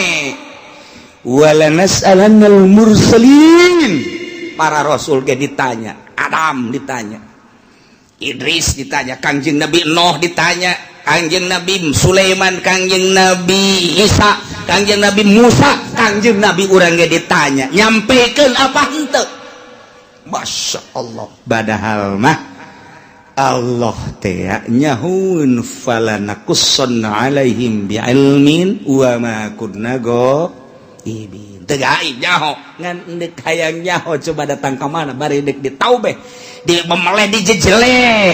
C: Wala nas'alannal mursalin, para rasul ge ditanya, Adam ditanya, Idris ditanya, Kangjeng Nabi Nuh ditanya, Kangjeng Nabi Sulaiman, Kangjeng Nabi Isa, Kangjeng Nabi Musa, Kangjeng Nabi urang ge ditanya nyampekeun apa henteu. Masya Allah, padahal mah Allah teh nyahueun fala naqussanna alaihim bi'ilmin wa ma kunna ghaibin. Teu gaib nyaho, ngan deuk hayang nyaho coba datang ka mana bari deuk ditaubeh, di memeleh, dijejeleh.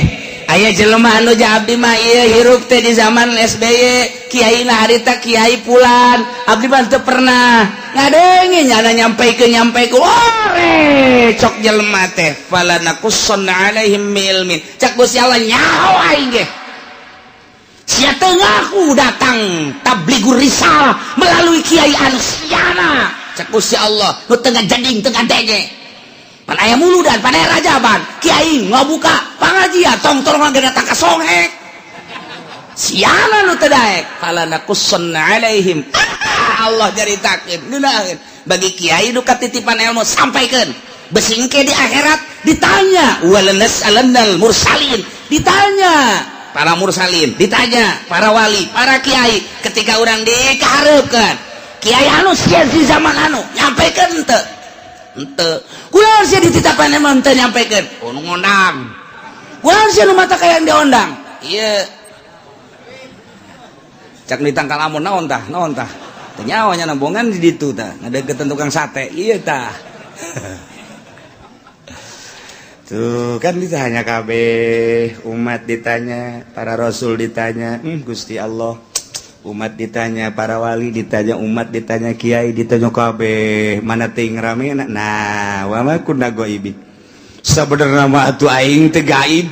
C: Aya jelema anu ja abdi mah ieu hirup teh di zaman SBY, kiai na harita kiai pulan, abdi mah teu pernah ngadenge nyana nyampaikeun nyampaikeun. Ore cok jelema teh fala naqussanna alaihim ilmin, cak Gusti Allah nyaho aing ge sia teu ngaku datang tabligur risalah melalui kiai anu siana. Cak Gusti Allah nu teu ngajading, teu ngadenge. Pan aya muludan, pan aya rajaban, kiai ngabuka pangajian, tong tolong ge datang ka songhek, siana nu teu daek. Fala naqussanna alaihim, Allah caritakeun ngeunaheun. Bagi kiai nu katitipan ilmu, sampaikeun, bisi engke di akhirat ditanya. Wala nas'alannal mursalin, ditanya para mursalin, ditanya para wali, para kiai. Ketika orang dikahareupeun kiai anu sia di zaman anu nyampaikan henteu, henteu kunaon sia dititapan emang teu nyampaikan? Oh, nu ngondang kunaon sia, nu mata kayang diondang ieu? Cak ditangkal amun naon tah, naon tah, teu nyaho nya nambongan di ditu tah, ngadeukeutan tukang sate ieu tah. Tuh kan ditanya kabeh, umat ditanya, para rasul ditanya, Gusti Allah, umat ditanya, para wali ditanya, umat ditanya, kiai ditanya kabeh, mana ting rame. Nah, wa ma kunna ghaibin. Sabenerna mah atuh aing teu gaib.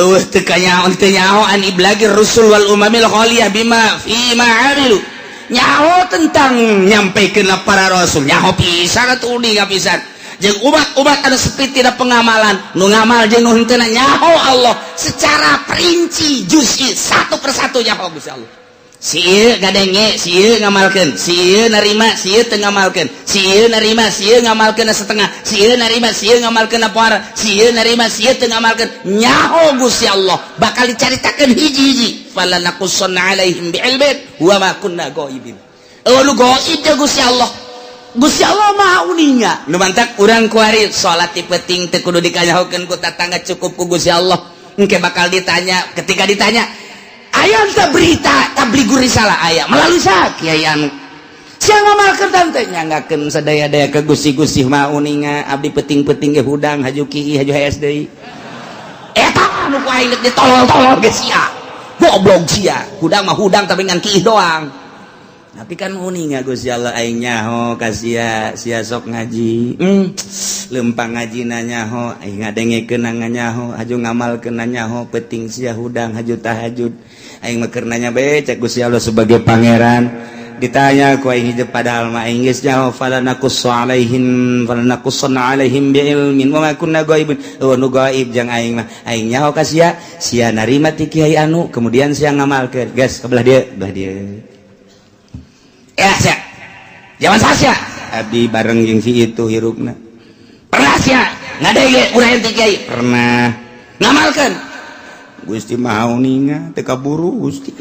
C: Eueuh, teu kanyaho, teu nyaho an iblagir rusul wal umamil khaliyah bima fi ma amilu. Nyaho tentang nyampaikeun para rasul, nyaho pisan atuh, uninga pisan. Jeung umat-umat anu sepi tidak pengamalan, nu ngamal jeung nu henteu, nyaho Allah secara perinci, juz'i, satu persatu nyaho Gusti Allah. Si ieu ngadenge, si ieu ngamalkeun, si ieu narima, si ieu teu ngamalkeun, si ieu narima, si ieu ngamalkeun setengah, si ieu narima, si ieu ngamalkeun apa, si ieu narima, si ieu teu ngamalkeun. Nyaho Gusti Allah, bakal dicaritakeun hiji-hiji. Fala naqussanna alaihim bi'ilmin wa ma kunna ghaibin. Eueuh nu gaib jeung Gusti Allah. Gusti Allah Maha uninga. Nu mantak urang kuari salat ti peuting teu kudu dikanyahokeun ku tatangga, cukup ku Gusti Allah. Engke bakal ditanya. Ketika ditanya, aya teu berita tabligur risalah? Aya. Melalui sa kiai anu sia ngamalkeun tante, nyanggakeun sadaya-daya ke Gusti. Gusti Maha uninga, abdi peuting-peuting ge hudang, haju kieu, haju hees deui. Eta anu ku aing deuk ditolol-tolol ge sia goblok sia, hudang mah hudang tapi ngan kiih doang. Tapi kan uninga Gusti Allah, aing nyaho ka sia, sia sok ngaji, lempang ngaji nyaho, aing ngadengekeun nyaho, haju ngamalkeun nyaho, peuting sia hudang haju tahajud, aing mah keur nanya bae. Cek Gusti Allah sebagai pangeran ditanya ku aing hijab, padahal mah aing geus nyaho. Fala naqussu alaihim, fala naqussanna alaihim bi ilmin wa ma kunna ghaibin. Oh, nu gaib jang aing mah, aing nyaho ka sia, sia narima ti kiai anu, kemudian sia ngamalkeun. Geus, ke belah dieu, belah dieu ya. Sia zaman sia abdi bareng jeung si itu hirupna, pernah sia ngadenge urang ti kiai? Pernah. Ngamalkeun? Gusti Maha uninga, teu kaburu, Gusti.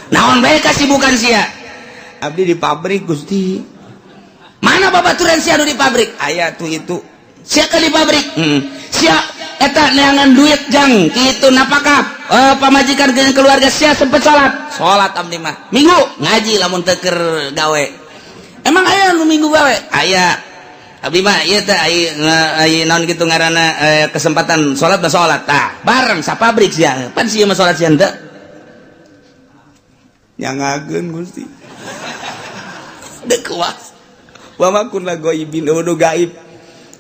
C: Naon bae kasibukan sia? Abdi di pabrik, Gusti. Mana babaturan sia anu di pabrik? Aya tuh itu. Sia ke di pabrik, Sia eta neangan duit jang kitu napakah pamajikan jeung keluarga, sia sempet salat? Salat abdi mah minggu ngaji lamun teu keur gawe. Emang aya nu minggu gawe? Aya. Abdi mah ieu teh ai naon kitu ngaranna, kesempatan salat mah salat. Tah, bareng sa pabrik sia pan, sia mah salat, sia henteu? Nyangakeun, Gusti. Dek kuas. Wa ma kunna ghaibin, udah gaib.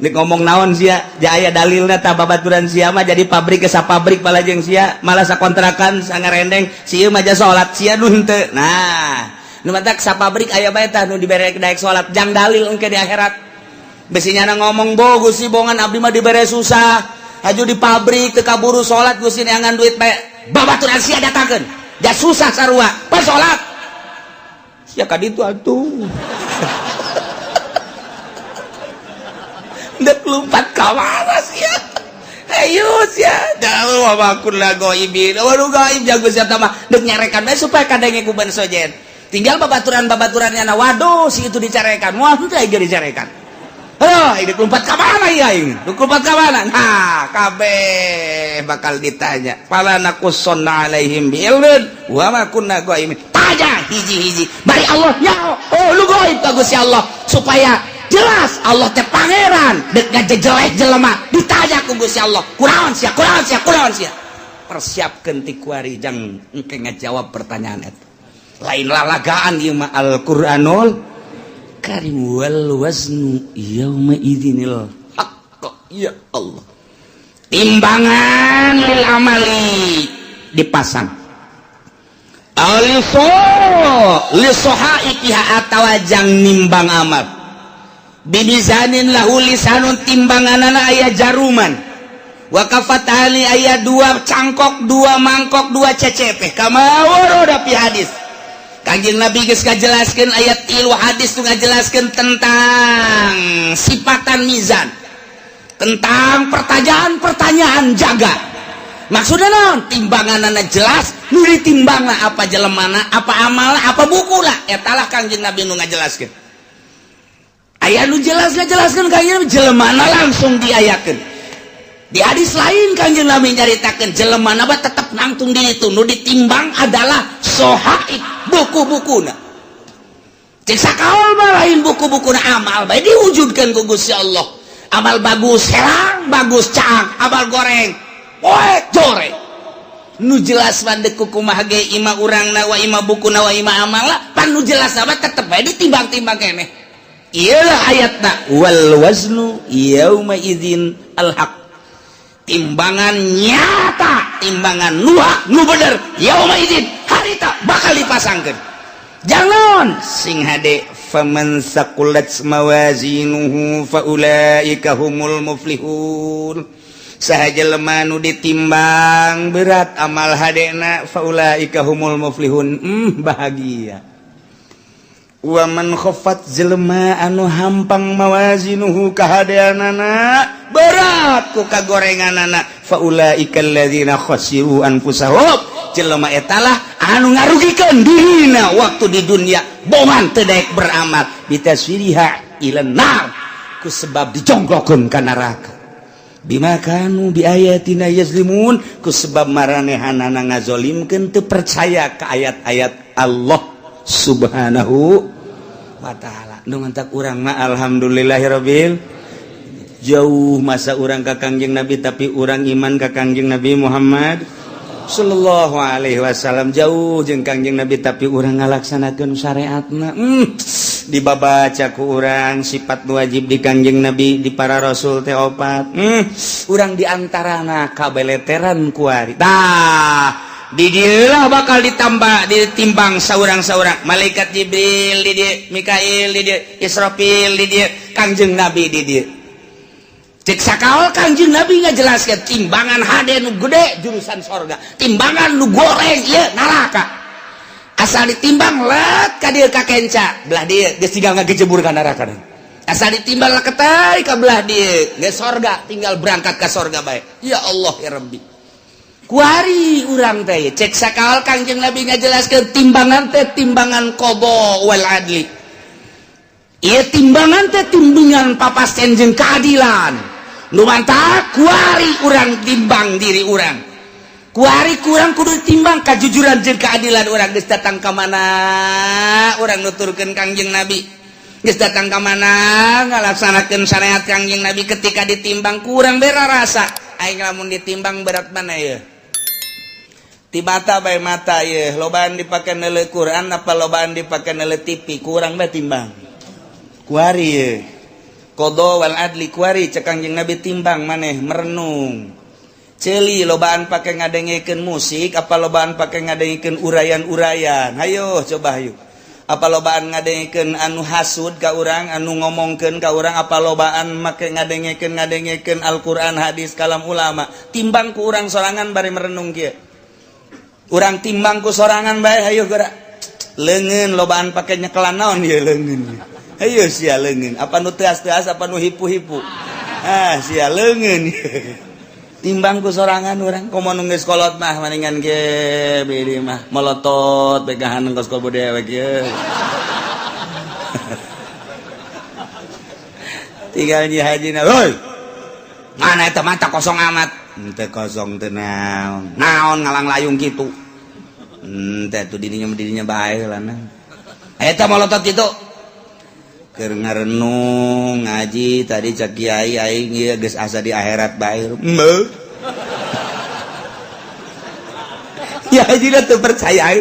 C: Nek ngomong naon sia, aya dalilna tah. Babaturan sia mah jadi pabrik ke pabrik balajeng sia, malah sakontrakan sangarendeng si ieu mah salat, sia nu henteu. Nah, nu matak sapabrik aya bae tah nu dibere daek salat, jang dalil engke di akhirat. Besi nyana ngomong, "Bo Gusti, bongan abdi mah dibere susah, haju di pabrik teu kaburu salat, Gusti, neangan duit bae." Babaturan sia datangkeun ja susah sarua pas salat sia ka ditu atuh. Dek lompat ka mana sia? Ayo sia. Dah wa kunna ghaibin. Waduh, gaib jago sia mah dek nyarekan bae supaya kadenge ku ban sojen. Tinggal babaturan-babaturannya na, waduh, si itu dicarekan. Wah, henteu aing dicarekan. Oh, ini lompat ka mana ya ini? Lompat ka mana? Nah, kabeh bakal ditanya. Fala naqussanna alaihim bi'ilmin wa ma kunna ghaibin. Tanya hiji-hiji. Bari Allah nyaho. Oh, lu gaib ka Gusti Allah supaya jelas Allah teh pangeran dek ngajejelek jelema ditanya ku Gusti Allah, "Kunaon sia? Kunaon sia? Kunaon sia?" Persiapkeun ti kuari jang engke ngajawab pertanyaan eta. Lain lalagaan ieu mah, Al-Qur'anul Karim. Wal waznu yauma idzinil haqq. Ya Allah, timbangan lil amali dipasang aliso lisohaikiha atawa jang nimbang amal bimizanin lahu lisanun, timbanganana aya jaruman, wa kafatani aya dua cangkok, dua mangkok, dua CCP, kama warada fi hadis. Kanjeng Nabi geus ngajelaskeun ayat tilu hadis tuh ngajelaskeun tentang sifatan mizan, tentang pertanyaan-pertanyaan jaga. Maksudnya naon? Timbanganana jelas, nu ditimbangna apa jelemana, apa amalna, apa buku lah. Eta lah Kanjeng Nabi nu ngajelaskeun. Aya nu jelas ngajelaskeun Kanjeng Nabi jelemana langsung diayakeun. Di hadis lain Kanjeng Nabi nyaritakeun jelemana mah tetep nangtung di itu, nu ditimbang adalah sohaib, buku-bukuna. Cek sakaol mah lain buku-bukuna, amal bae diwujudkeun ku Gusti Allah. Amal bagus herang, bagus caang, amal goreng poek jore. Nu jelas mah deuk kumaha ge ima urangna wa ima bukuna wa ima amalna, pan nu jelas mah tetep bae ditimbang-timbang keneh. Iyalah ayatna wal waznu yauma idzin al haq, timbangan nyata, timbangan nu hak, nu bener, yauma idzin harita bakal dipasangkeun. Jangan sing hade, faman saqulat mawazinuhu faulaika humul muflihun. Saha jelema nu ditimbang berat amal hadena, faulaika humul muflihun, bahagia. Wa man khaffat, jelema anu hampang, mawazinuhu kahadeanana berat ku kagorenganana, faulaika alladzina khasiru anfusahum, jelema etalah anu ngarugikeun dirina waktu di dunia, bongan teu daek beramal, bitaswiriha ila nar, ku sebab dijongklokeun ka neraka, bima kanu bi ayatina yazlimun, ku sebab maranehanana ngazolimkeun, teu percaya ka ayat-ayat Allah Subhanahu wa ta'ala. Nu mantak urang mah alhamdulillahirabbil, jauh masa urang ka Kangjeng Nabi, tapi urang iman ka Kangjeng Nabi Muhammad sallallahu alaihi wasallam. Jauh jeung Kangjeng Nabi, tapi urang ngalaksanakeun syariatna. Dibabaca ku urang sifat wajib di Kangjeng Nabi, di para rasul teh opat. Urang diantarana kabeleteran kuari. Tah, di dieulah bakal ditambah, ditimbang saurang-saurang. Malaikat Jibril di dieu, Mikail di dieu, Israfil di dieu, Kangjeng Nabi di dieu. Cek sakaol Kangjeng Nabi ngajelaskeun timbangan hade nu gede jurusan sorga, timbangan nu goreng ieu neraka. Asal ditimbang let ka dieu ka kenca belah dieu geus tinggal ngagejebur ka neraka. Asal ditimbang leketai ka belah dieu geus sorga, tinggal berangkat ka sorga bae. Ya Allah ya Rabbi, kuari urang teh cek sakal Kangjeng Nabi ngajelaskeun timbangan teh timbangan qada wal adli. Ieu timbangan teh timbangan papasten jeung keadilan. Nu mantak kuari urang timbang diri urang, kuari kurang kudu timbang kajujuran jeung keadilan urang. Geus datang ka mana urang nuturkeun Kangjeng Nabi, geus datang ka mana ngalaksanakeun syariat Kangjeng Nabi, ketika ditimbang kurang bera rasa aing lamun ditimbang berat mana ya. Ti mata bae, mata ye lobaan dipake neuleu Quran apa lobaan dipake neuleu TV, kurang bae timbang. Kuari ye. Qadha wal adli kuari cek Kangjeng Nabi timbang maneh merenung. Ceuli lobaan pake ngadengekeun musik apa lobaan pake ngadengekeun uraian-uraian. Hayo coba hayu. Apa lobaan ngadengekeun anu hasud ka urang, anu ngomongkeun ka urang, apa lobaan make ngadengekeun ngadengekeun Al-Qur'an, hadis, kalam ulama. Timbang ku urang sorangan bari merenung kieu. Urang timbang ku sorangan bae hayu geura. Leungeun lobaan pake nyekelan naon ieu leungeun. Hayu sia leungeun, apa nu teas-teas apa nu hipu-hipu. Ah sia leungeun. Timbang ku sorangan urang komo nu geus kolot mah maningan ge bidi mah melotot begahan kos kobo dewek ye. Tinggal nyi hajina, "Hoi. Mana eta mata kosong amat?" Henteu kosong teh naon. Naon ngalang layung kitu. Henteu atuh dirinya dirinya bae lah nah. Eta melotot kitu. Keur ngarenung ngaji tadi cak kiai aing ieu geus asa di akhirat bae. Heuh. Ya haji teu percaya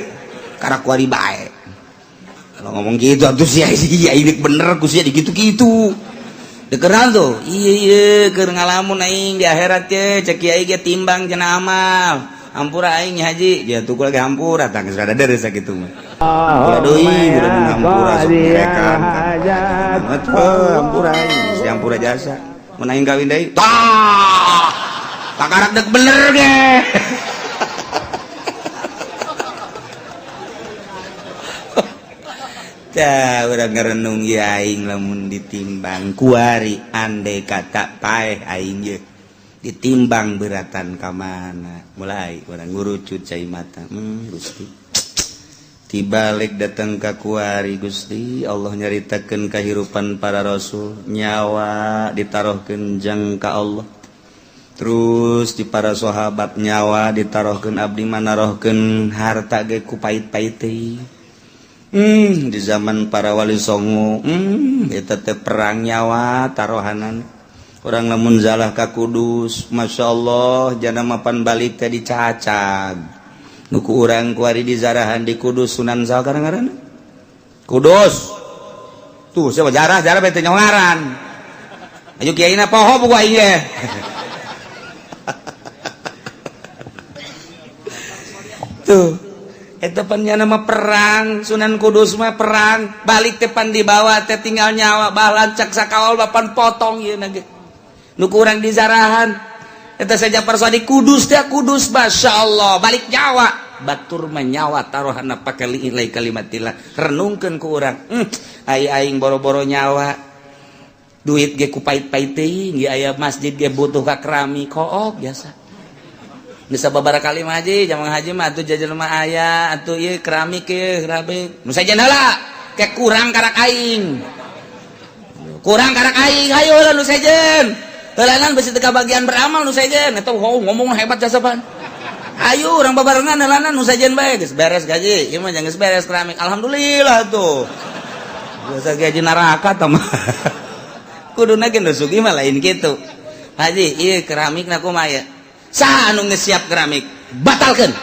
C: karena kuari bae. Kalau ngomong gitu atuh sia iya ini bener ku sia digitu-gitu. Dikeran tuh. Iya iya keur ngalamun aing di akhirat ye cek kiai ge timbang cenah amal. Hampura aing haji, ya tuh lagi hampura tah geus rada deres sakitu mah. Hampura deui urang hampura sok ngerekan. Hampura aing, geus hampura jasa. Mun aing kawin deui, tah. Takarak dek bener ge. Tah urang ngerenung ieu aing lamun ditimbang kuari andai kata paeh aing ye. Ditimbang beratan ka mana mulai urang ngurucut cai mata. Gusti tibalik datang ka kuari Gusti Allah nyaritakeun kahirupan para rasul nyawa ditaruhkeun jang ka Allah terus di para sahabat nyawa ditaruhkeun abdi manarohkeun harta ge ku pait-pait teh. Di zaman para wali songo eta teh perang nyawa tarohanan orang lamun zalah ka Kudus Masya Allah jana mapan balik teh dicacag nu ku urang kuari dizarahan di Kudus Sunan saha ngaranna Kudus tuh siapa jarah jarah bete nyongaran ayo kiaina poho buku aing ge. Tuh eta pan nya nama perang Sunan Kudus mah perang balik teh pan dibawa teh tinggal nyawa balancak sakawal bapan potong ieu na ge nu kurang dizarahan eta saja persadi Kudus teh Kudus Masya Allah balik nyawa batur menyawa taruhana pake liilai kalimatillah renungkeun ku urang ai aing boro-boro nyawa duit ge ku pait-pait teuing ge aya masjid ge butuh ka keramik kook biasa bisa babara kali mah haji jamang haji mah atuh jajan mah aya atuh ieu keramik ieu keramik nu sajen heula ke kurang karak aing kurang karak aing hayu heula nu sejen heulaan besi teu kabagian beramal nu sejen eta ngomong hebat jasa pan ayo urang babarengan heulaanan nu sejen bae geus beres gaji ieu mah geus beres keramik alhamdulillah tuh biasa gaji neraka tah mah kuduna ge nu sugih mah lain kitu haji ieu keramikna kumaha ya saha anu geus siap keramik batalkeun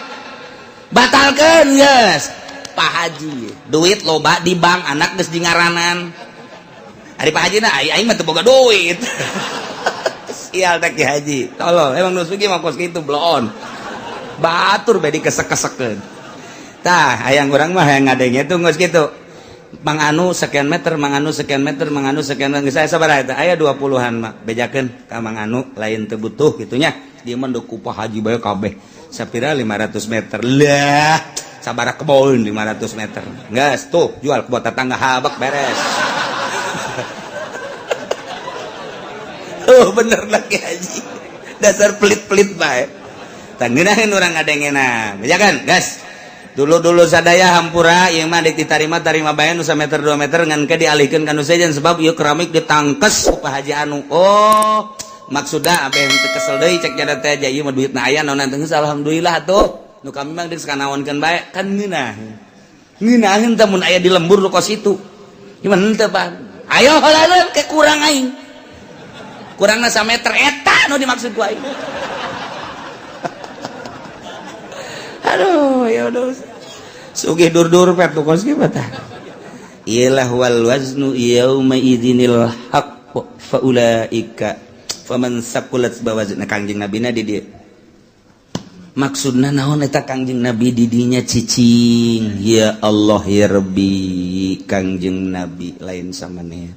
C: batalkeun geus Pak Haji duit loba di bank anak geus di ngaranan ari Pak Haji na aing mah teu boga duit. Sial teh Ki Haji tolol emang nu sugih mah kos kitu bloon batur bae dikesek-kesekeun tah hayang urang mah hayang ngadenge tuh geus kitu Mang Anu sekian meter, Mang Anu sekian meter, Mang Anu sekian meter. Geus aya sabaraha eta? Aya 20-an mah. Bejakeun ka Mang Anu lain teu butuh kitu nya. Dia mah ku Pak Haji bae kabeh. Sapira 500 meter. Lah, sabaraha kebon 500 meter. Geus tuh jual ke tetangga habak beres. Oh bener lah Ki Haji. Dasar pelit-pelit bae. Tah ngeunaheun urang ngadengena. Bejakeun, geus. Dulu-dulu sadaya hampura ieu mah deuk ditarima tarima bae nu sameter 2 meter ngan ke dialihkeun ka nu sejen sebab ieu keramik ditangkes ku Pak Haji anu. Oh, maksudna abeh teu kesel deui cek jada teh aja ieu mah duitna aya naon teh geus alhamdulillah atuh. Nu kami mah geus kanaonkeun bae kan ngeunah. Ngeunaheun teh mun aya di lembur nu kos itu. Gimana henteu Pak? Ayo heula ke kurang aing. Kurangna sameter eta nu dimaksud ku aing. Aduh, ya udah. Sugih dur-dur pet tuh kos kieu tah.
A: Ialah wal waznu yauma idzinil haqq fa ulaika faman saqulat bawazna. Kangjeng Nabi na di dieu maksudna naon eta Kangjeng Nabi di dinya cicing? Ya Allah ya Rabbi, Kangjeng Nabi lain samaneh.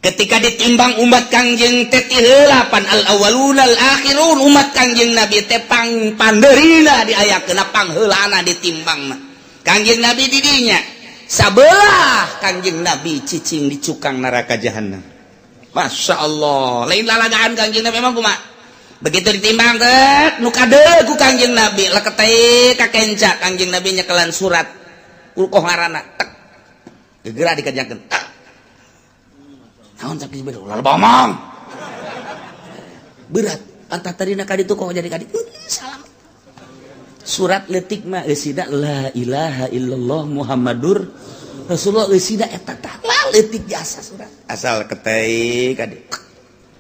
A: Ketika ditimbang umat Kangjeng teh ti heula pan al awwalun al akhirun, umat Kangjeng Nabi teh pang pandeurina diayakeun, pangheulana ditimbang. Kangjeng Nabi di dinya sabelah, Kangjeng Nabi cicing di cukang neraka jahanam. Masya Allah, lain lalagaan Kangjeng Nabi emang kumaha. Begitu ditimbang teh nu kadeuleu ku Kangjeng Nabi leketeh ka kenca, Kangjeng Nabi nyekelan surat ulkoh ngaranna, tek gegera dikerjakeun, tek naon cak Jibril, ulah bomong berat pantat tadina ka ditu kok jadi ka ditu. Salam surat leutik mah eusina la ilaha illallah Muhammadur Rasulullah, eusina eta tah la leutik jasa surat asal ketei ka ditu.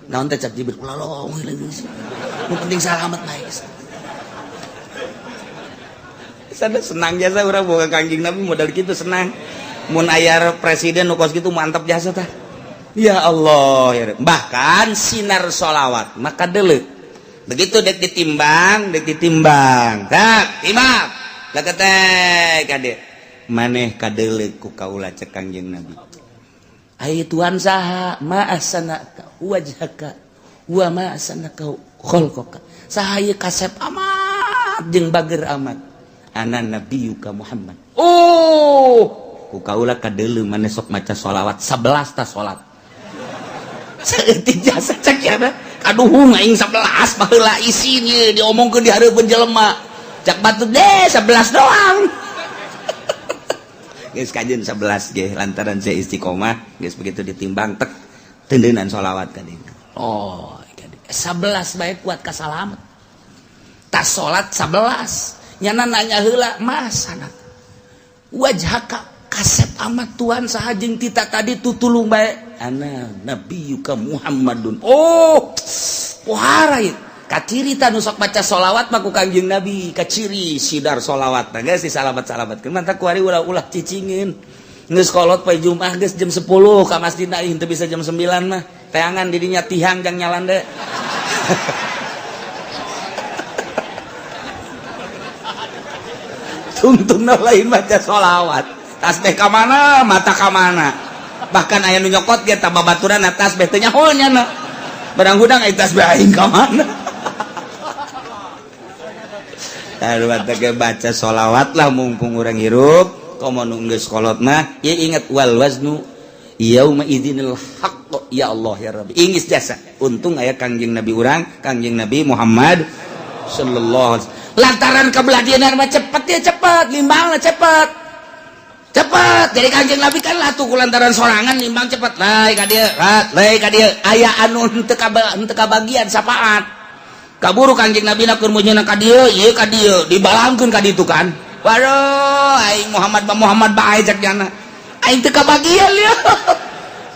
A: Naon teh cak Jibril, ulah long, nu penting salamet bae. Sana senang jasa urang boga Kangjeng Nabi modal kitu senang. Mun aya presiden nu kos kitu mantap jasa tah. Ya Allah ya. Bahkan sinar sholawat maka deuleu begitu dek ditimbang, dek ditimbang, tak timbang leketek kade maneh kadeuleu ku kaula. Cek Kangjeng Nabi, ai Tuhan saha? Ma ahsana wajhaka wa ma ahsana khalqaka. Saha ieu kasep amat jeung bager amat? Ana nabiyuka Muhammad. Oh, ku kaula kadeuleu maneh sok maca sholawat 11 ta salat saeutik jasa. Cek ya, kaduhung aing 11 baheula isin ieu diomongkeun di hareupeun jelema. Cak batu deh 11 doang. Geus kajeun 11 ge lantaran saya istiqomah. Geus begitu ditimbang, tek tendeunan sholawat ka dieu. Oh, 11 bae kuat ka salamet. Tas salat 11 nyana nanya heula, masana wajhaka kasep amat Tuhan saha jeung tita tadi tutulung bae? Ana nabiyuka Muhammadun. Oh, pohara ieu kaciri ta nu sok maca sholawat mah ku Kangjeng Nabi, kaciri sidar sholawat. Nah, geus disalamat-salamatkeun. Mantap kuari ulah-ulah cicingin. Geus kolot poe Jumat geus jam 10 ka masjid, aing teu bisa jam 9 mah. Teangan didinya tihang jang nyalande. Tungtungna lain maca sholawat. Tasbih ka mana, mata ka mana. Bahkan aya nu nyokot ge ta babaturan tasbih teu nyaho nya. Barang hudang ai tasbih aing ka mana. Baca sholawat lah mumpung urang hirup. Komo nu geus kolot mah ya ingat wal waznu yauma idzinil haqq. Ya Allah ya Rabbi, ingis jasa untung aya Kangjeng Nabi urang, Kangjeng Nabi Muhammad sallallahu alaihi wasallam. Lantaran kebelah dieuna mah cepet ya cepet nimbangna, cepet cepet. Jadi Kangjeng Nabi kan atuh ku lantaran sorangan nimbang cepet lae ka dieu, lae ka dieu, aya anu henteu kabagian sapaat. Kaburu Kangjeng Nabi na keur meunyeuna ka dieu, ieu ka dieu, dibalangkeun ka ditu kan. Waduh, aing Muhammad ba Muhammad bae cek jana. Aing teu kabagian ieu.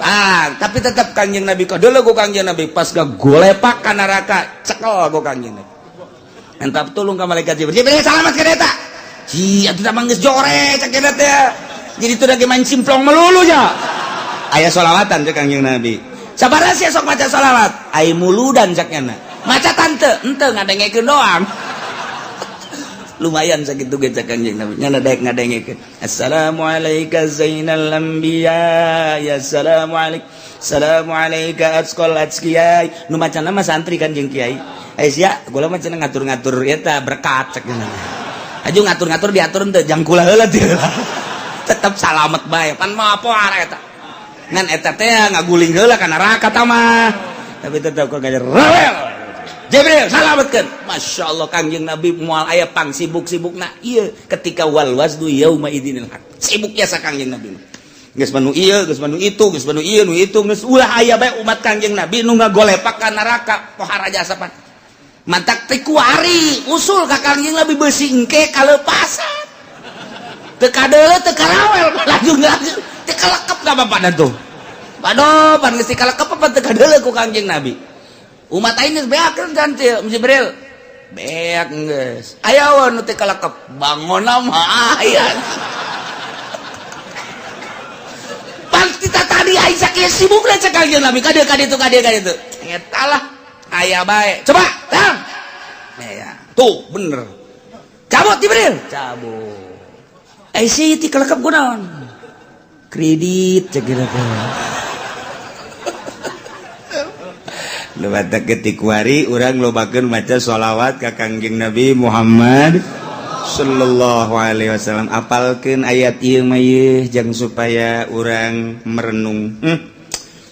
A: Ah, tapi tetap Kangjeng Nabi kadeuleu ku Kangjeng Nabi pas golepak ka neraka, cekel ku Kangjeng Nabi. Entap tulung ka malaikat Jibril. Jibril salamat ka eta. Ji, atuh mah geus jore cek eta teh. Jadi teu lagi main simplong melulu nya. Aya sholawatan cek Kangjeng Nabi. Sabaraha sia sok maca sholawat? Ai muludan cek nyana. Maca tante ente ngadengekeun doang. Lumayan sakitu ge cek Kangjeng Nabi. Nyana daek ngadengekeun. Assalamualaikum zainal anbiya ya assalamualaikum. Assalamualaikum atqal atqiyai. Nu macana mah santri kan jeung kiai. Eh sia, gula mah cenah ngatur-ngatur eta berkat cek nya. Aju ngatur-ngatur diatur henteu jang kula heula teu. Tetep salamet bae. Pan mah apa eta. Ngan eta teh ngaguling heula ka neraka ta mah. Tapi tetep kok gajer rawel. Jibril salametkeun. Masya Allah, Kangjeng Nabi moal aya pang sibuk-sibukna ieu ketika wal waznu yauma idzinil haq. Sibuk jasa Kangjeng Nabi mah. Geus manu ieu, geus manu itu, geus manu ieu, nu itu, geus ulah aya bae umat Kangjeng Nabi nu ngagolepak ka neraka pohara jasa pan. Mantak teh kuari usul ka Kangjeng Nabi beusi engke kalepasan. Teu kadeuleu teu karawel laju laju teu kalekep ka bapana tuh. Waduh, pan geus kalekep apa teu kadeuleu ku Kangjeng Nabi. Umat aing geus beak kan Jibril. Beak geus. Aya we nu teu kalekep, bangonna mah aya.
C: Aing sakieu sibukna cek Kangjeng Nabi ka dieu ka ditu ka dieu ka ditu. Eta lah aya bae. Coba, tang. Ya, tuh bener. Cabut Jibril, cabut. Eh si ti kelekep kunaon? Kredit cek kira-kira.
A: Ketik wari urang lobakeun maca sholawat ka Kangjeng Nabi Muhammad sallallahu alaihi wasallam. Apalkeun ayat ieu mah ieu jang supaya urang merenung.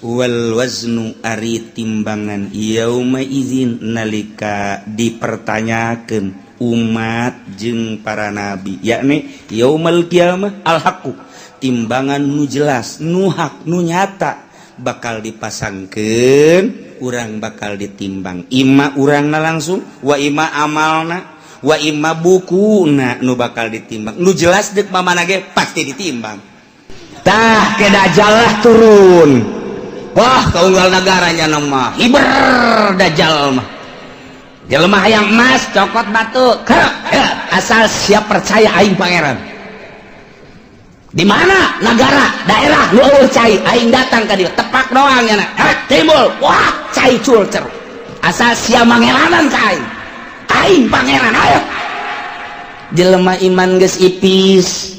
A: Wal waznu ari timbangan yauma izin nalika dipertanyakeun umat jeung para nabi, yakni yaumal qiyamah al haqqu, timbangan nu jelas, nu hak, nu nyata bakal dipasangkeun, urang bakal ditimbang. Ima urangna langsung, wa ima amalna, wa ima bukuna nu bakal ditimbang. Nu jelas deuk mamana ge pasti ditimbang.
C: Tah ke Dajjal lah turun. Wah, kaunggal negaranya nama hiber Dajjal mah. Jelema hayang emas cokot batu, asal siap percaya aing pangeran. Di mana negara daerah nu eueuh cai aing datang ka dieu tepak doang nya timbul wah cai culcer asal sia mangeranan ka aing, aing pangeran ayo. Jelema iman geus ipis,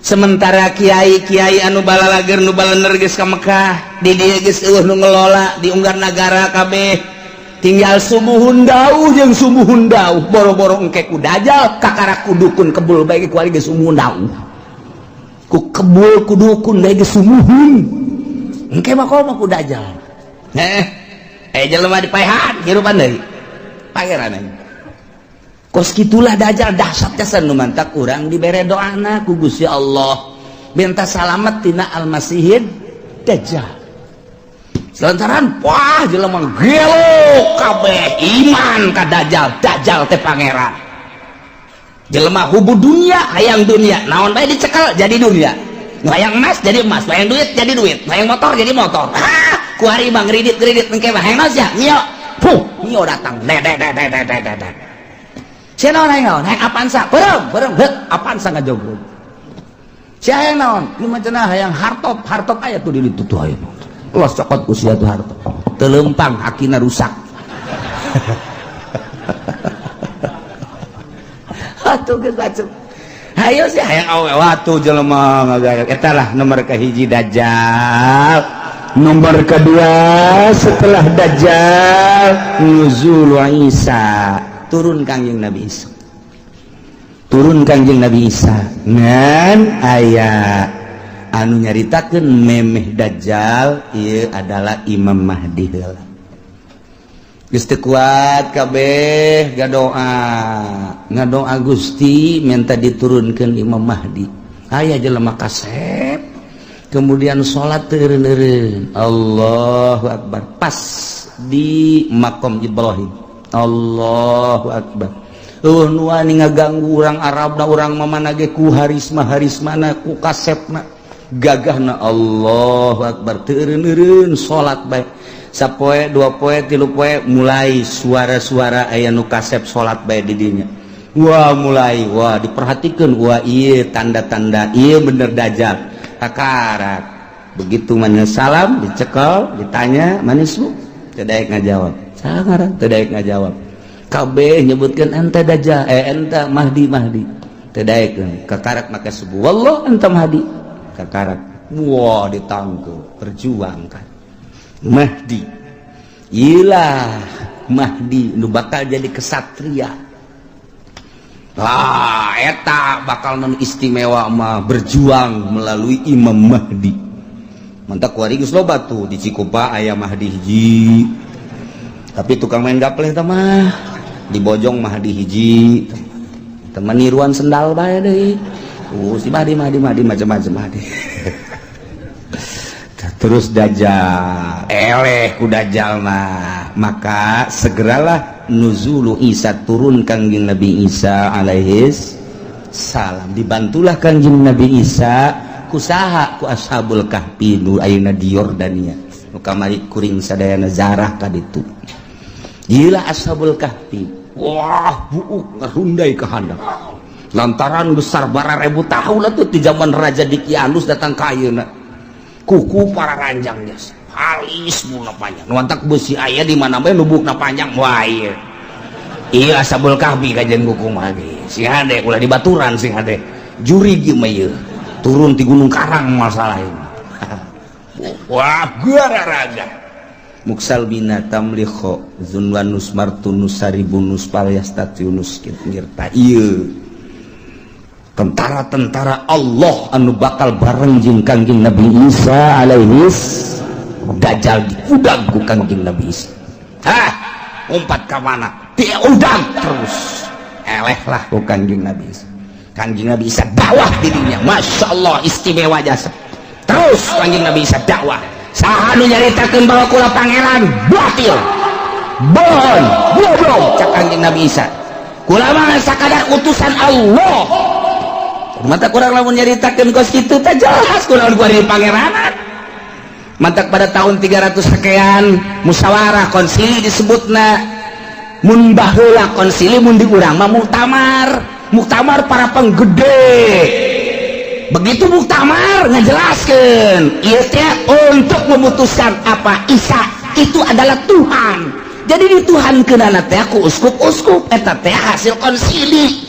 C: sementara kiai-kiai anu balalager nu balener geus ka Mekah, di dieu geus eueuh nu ngelola di unggar nagara kabeh tinggal sumuhun dauh jeung sumuhun dauh boro-boro engke ku Dajjal kakara ku dukun kebul bae ku ari geus sumuhun dauh ku kebul ku dukun bae geus sumuhun engke mah komo ku Dajjal. Jelema dipaehan hirupan deui pangeran aing. Kos kitulah Dajjal dahsyat jasa nu mantak urang dibere doana ku Gusti Allah minta salamet tina Almasihid Dajjal. Lantaran wah jelema gelo kabeh iman ka Dajjal, Dajjal teh pangeran. Jelema hubu dunia hayang dunia naon bae dicekel jadi dunia. Nu hayang emas jadi emas, hayang duit jadi duit, hayang motor jadi motor. Ah, ku ari mah ngridit-ngridit engke mah hayang naon sia? Mio. Puh, mio datang. De de de de de de de. Sia naon hayang naon? Hayang Avanza. Beureum, beureum heut Avanza ngajogrog. Sia hayang naon? Ieu mah cenah hayang hartop, hartop aya tuh di ditu tuh aya. Los cokot ku sia tuh hartop. Teu leumpang hakina rusak. Atuh geus bacem. Hayo sih
A: hayang awe watu jelema ngagaya. Eta lah nomor kahiji Dajjal. Nomor kedua setelah Dajjal nuzul Isa,
C: turun Kangjeng Nabi Isa. Turun Kangjeng Nabi Isa ngan aya anu nyaritakeun memeh Dajjal ieu adalah Imam Mahdi heula. Geus teu kuat kabeh ngadoa, ngadoa Gusti minta diturunkeun Imam Mahdi. Aya jelema kasep kemudian salat teu eureun-eureun. Allahu akbar pas di makom Ibrahim. Allahu akbar. Eueuh nu wani ngaganggu urang Arabna urang mamana ge ku harisma-harismana ku kasepna gagahna. Allahu akbar teu eureun-eureun salat bae. Sapoe dua poe tilu poe mulai suara-suara aya nu kasep salat bae di dinya. Wah mulai wah diperhatikeun wah ieu tanda-tanda ieu bener Dajjal. Kakarak begitu mana salam dicekel ditanya manismu teu daek ngajawab. Saha ngaran teu daek ngajawab. Kabeh nyebutkeun ente Dajjal ente Mahdi Mahdi teu daek kakarak maka subuh wallah ente Mahdi kakarak wah ditangkep perjuangkan Mahdi. Ilah Mahdi nu bakal jadi kesatria. Lah eta bakal non istimewa mah berjuang melalui Imam Mahdi. Mantak kuari geus loba tuh di Cikupa aya Mahdi hiji. Tapi tukang main gapleh tah mah di Bojong Mahdi hiji. Teman niruan sendal bae deui. Si Mahdi Mahdi Mahdi macam-macam Mahdi.
A: Terus Dajjal eleh ku Dajjal mah, maka segeralah nuzulu Isa, turun Kangjeng Nabi Isa alaihis salam. Dibantulah Kangjeng Nabi Isa kusaha ku Ashabul Kahfi nu ayeuna di Yordania nu kamari kuring sadayana zarah ka ditu. Gila Ashabul Kahfi, wah buuk ngarundai ka handap lantaran besar bara ribu tahun lah tuh di zaman Raja Dikianus datang ka ayeuna. Kuku pararanjang jas. Halis bukna panjang. Nu mantak besi aya di mana bae nu bukna panjang. Wah, ieu. Iya, Ashabul Kahfi kajian kuku mah ge. Sing hade ulah dibaturan, sing hade. Jurig ieu mah ieu. Turun di Gunung Karang masalah ini. Wah, garaga. Muksal bina tamlikho zunwanus martunus saribunus palyastatiunus ngirta ieu. Tentara-tentara Allah anu bakal bareng jeung Kangjeng Nabi Isa alaihis Dajjal diudag ku Kangjeng Nabi Isa. Hah, umpat ka mana? Diudag terus. Eleh lah ku Kangjeng Nabi Isa. Kangjeng Nabi Isa dakwah dirinya, Masya Allah, istimewa jasa. Terus Kangjeng Nabi Isa dakwah. Saha nu nyaritakeun bahwa kula pangeran, batil, bohong, goblok, cak Kangjeng Nabi Isa. Kula mah sakadar utusan Allah. Mata kurang lamun nyaritakeun kos kitu teh jelas kula kuari pangeranan. Mantak pada tahun 300 sekian musyawarah konsili disebutna. Mun baheula konsili, mun di urang mah muktamar, muktamar para penggede. Begitu muktamar ngejelaskeun ieu teh untuk memutuskan apa Isa itu adalah Tuhan. Jadi dituhankeunana teh ku uskup-uskup eta teh hasil konsili.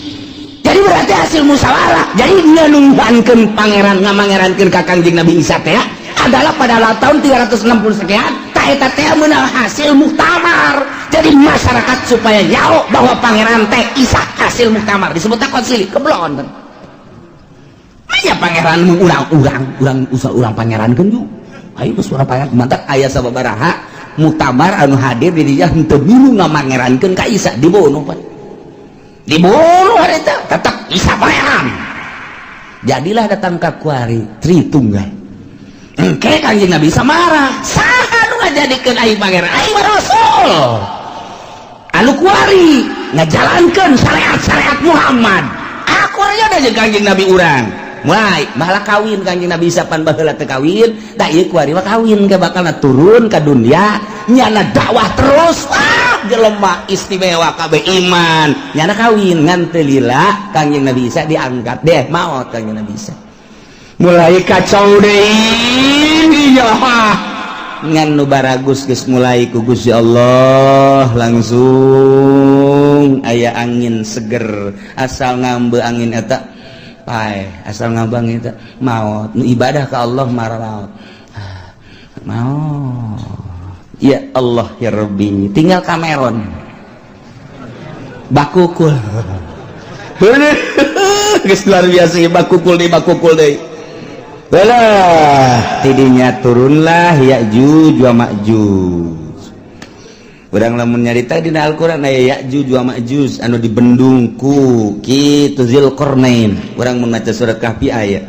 A: Jadi berarti hasil musyawarah. Jadi ngenuhankeun pangeran, ngamangerankeun ka Kangjeng Nabi Isa teh adalah pada tahun 360 sekian tah eta teh meunang hasil muktamar. Jadi masyarakat supaya nyaho bahwa pangeran teh Isa hasil muktamar disebutnya konsili. Keblon aya pangeran mu urang-urang urang usah urang pangeran kan yuk, ayo geus urang pangeran. Mantak aya sababaraha muktamar anu hadir di dinya henteu milu ngamangerankeun ka Isa, dibunuh pan, dibunuh harita. Tetap Isa pangeran. Jadilah datang ka kuari Tritunggal. Engke Kangjeng Nabi Isa marah, saha nu ngajadikeun aing pangeran? Aing mah rasul anu kuari ngajalankeun syariat-syariat Muhammad. Aku aja jeung Kangjeng Nabi urang mulai malah kawin. Kangjeng Nabi Isa pan baheula teu kawin, tak ieu kuari mah kawin ke bakal turun ke dunia, nyana dakwah terus. Ah, jelema istimewa kabeh iman, nyana kawin ngan teu lila Kangjeng Nabi Isa diangkat deh, maot Kangjeng Nabi Isa. Mulai kacau deui ya, ngan nu baragus geus mulai ku Gusti Allah langsung aya angin seger, asal ngambe angin eta pae, asal ngambe angin eta maot. Nu ibadah ka Allah marah maot. Ah, maot, ya Allah ya Rabbi. Tinggal Cameron bakukul. Geus luar biasa bakukul deui, bakukul deui. Walah, tidinya turunlah Ya'juj wa Ma'juj. Urang lamun nyarita dina Al-Qur'an aya Ya'juj wa Ma'juj anu dibendung ku kitu Zulqarnain. Urang mun maca surat Kahfi aya.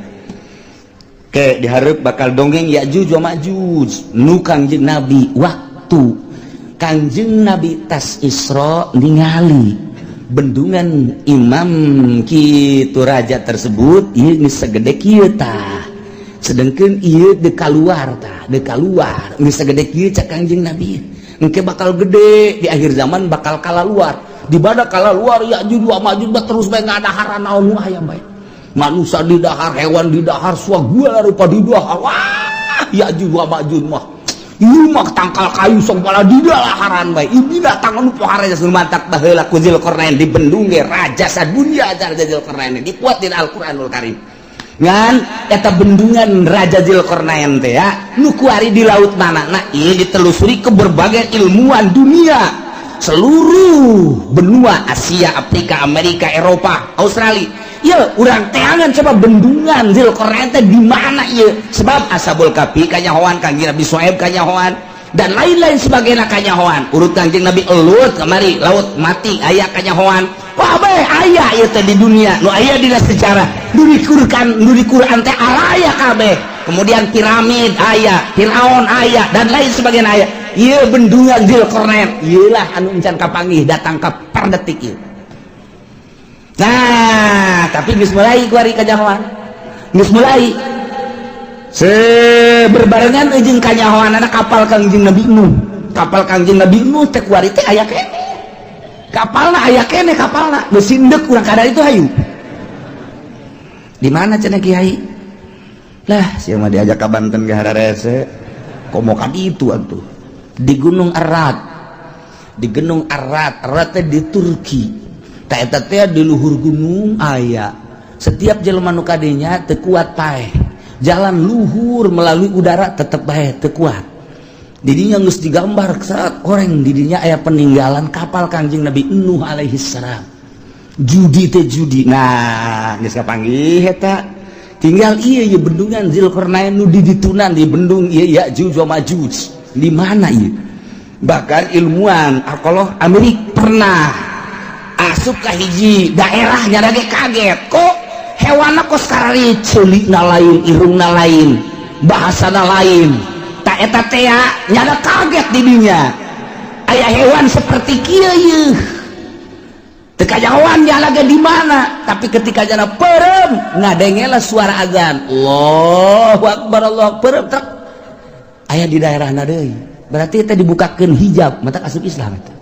A: Ke dihareup bakal dongeng Ya'juj wa Ma'juj nu Kangjeng Nabi waktu Kangjeng Nabi tas Isra ningali bendungan imam kitu raja tersebut ieu geus sagede kieu tah, sedangkan ieu dek keluar tah, dek keluar geus sagede kieu. Cak Kangjeng Nabi, engke bakal gede di akhir zaman, bakal kala luar di pada kala luar Ya'juj wa Ma'juj terus bae ngadaharan naon nu aya bae, manusia di dahar, hewan di dahar, segala rupa di dahar. Wah, Ya'juj wa Ma'juj mah ieu mah tangkal kayu sok bala di dalaharan bae. Ieu binatang anu pohara geus mantak baheula ku Zulkarnain dibendung ge raja sadunya. Raja Zulkarnain dipuat dina Al-Qur'anul Karim. Ngan eta bendungan Raja Zulkarnain teh ya nu kuari di laut mana? Nah, ieu ditelusuri ke berbagai ilmuwan dunia, seluruh benua Asia, Afrika, Amerika, Eropa, Australia. Ya, urang teangan coba bendungan Zulkarnain teh di mana ieu, sebab Ashabul Kahfi kanyahoan, Kangjeng Nabi Suaib kanyahoan, dan lain-lain sebagainya kanyahoan. Urut Kangjeng Nabi Lut kemari laut mati aya kanyahoan. Wah, bae aya ieu teh di dunia nu aya dina sejarah nu di Quran, nu di Quran teh araya kabeh. Kemudian piramid aya, Firaun aya, dan lain sebagainya aya. Ieu bendungan Zulkarnain ieu lah anu encan kapanggih datang ka per detik ieu. Nah, tapi geus mulai kuari kanyahoan, geus mulai se berbarengan jeung kanyahoan kapal Kangjeng Nabi Nuh. Kapal Kangjeng Nabi Nuh teh kuari teh aya keneh kapalna, aya keneh kapalna. Geus sindek urang kadar itu. Hayu, di mana cenah, Kiai? Lah, sia mah diajak ka Banten ge hararese. Komo ka ditu atuh. Di Gunung Erat. Di Gunung Erat, Erat teh di Turki. Ta eta teh di luhur gunung aya. Setiap jelema nu kadinya teu kuat paeh. Jalan luhur melalui udara tetep bae teu kuat. Didinya geus digambar saat orang didinya aya peninggalan kapal Kangjeng Nabi Nuh alaihi salam. Judi teh judi. Nah, geus kapanggih eta. Tinggal iya ieu bendungan Zulkarnain nu diditunan di bendung ieu Ya'juj wa Ma'juj. Di mana ieu? Bahkan ilmuwan arkeolog Amerika pernah asup ka hiji daerah nya ge kaget. Kok hewanna kos karari ceulina lain, irungna lain, bahasana lain. Tak eta teh nyada kaget di dinya. Aya hewan seperti kieu ieu. Teu kajahoan lagi di mana, tapi ketika jana perem ngadengela suara azan. Allahu akbar, Allahu akbar, truk. Aya di daerah deui. Berarti eta dibukakeun hijab, mata asup Islam eta.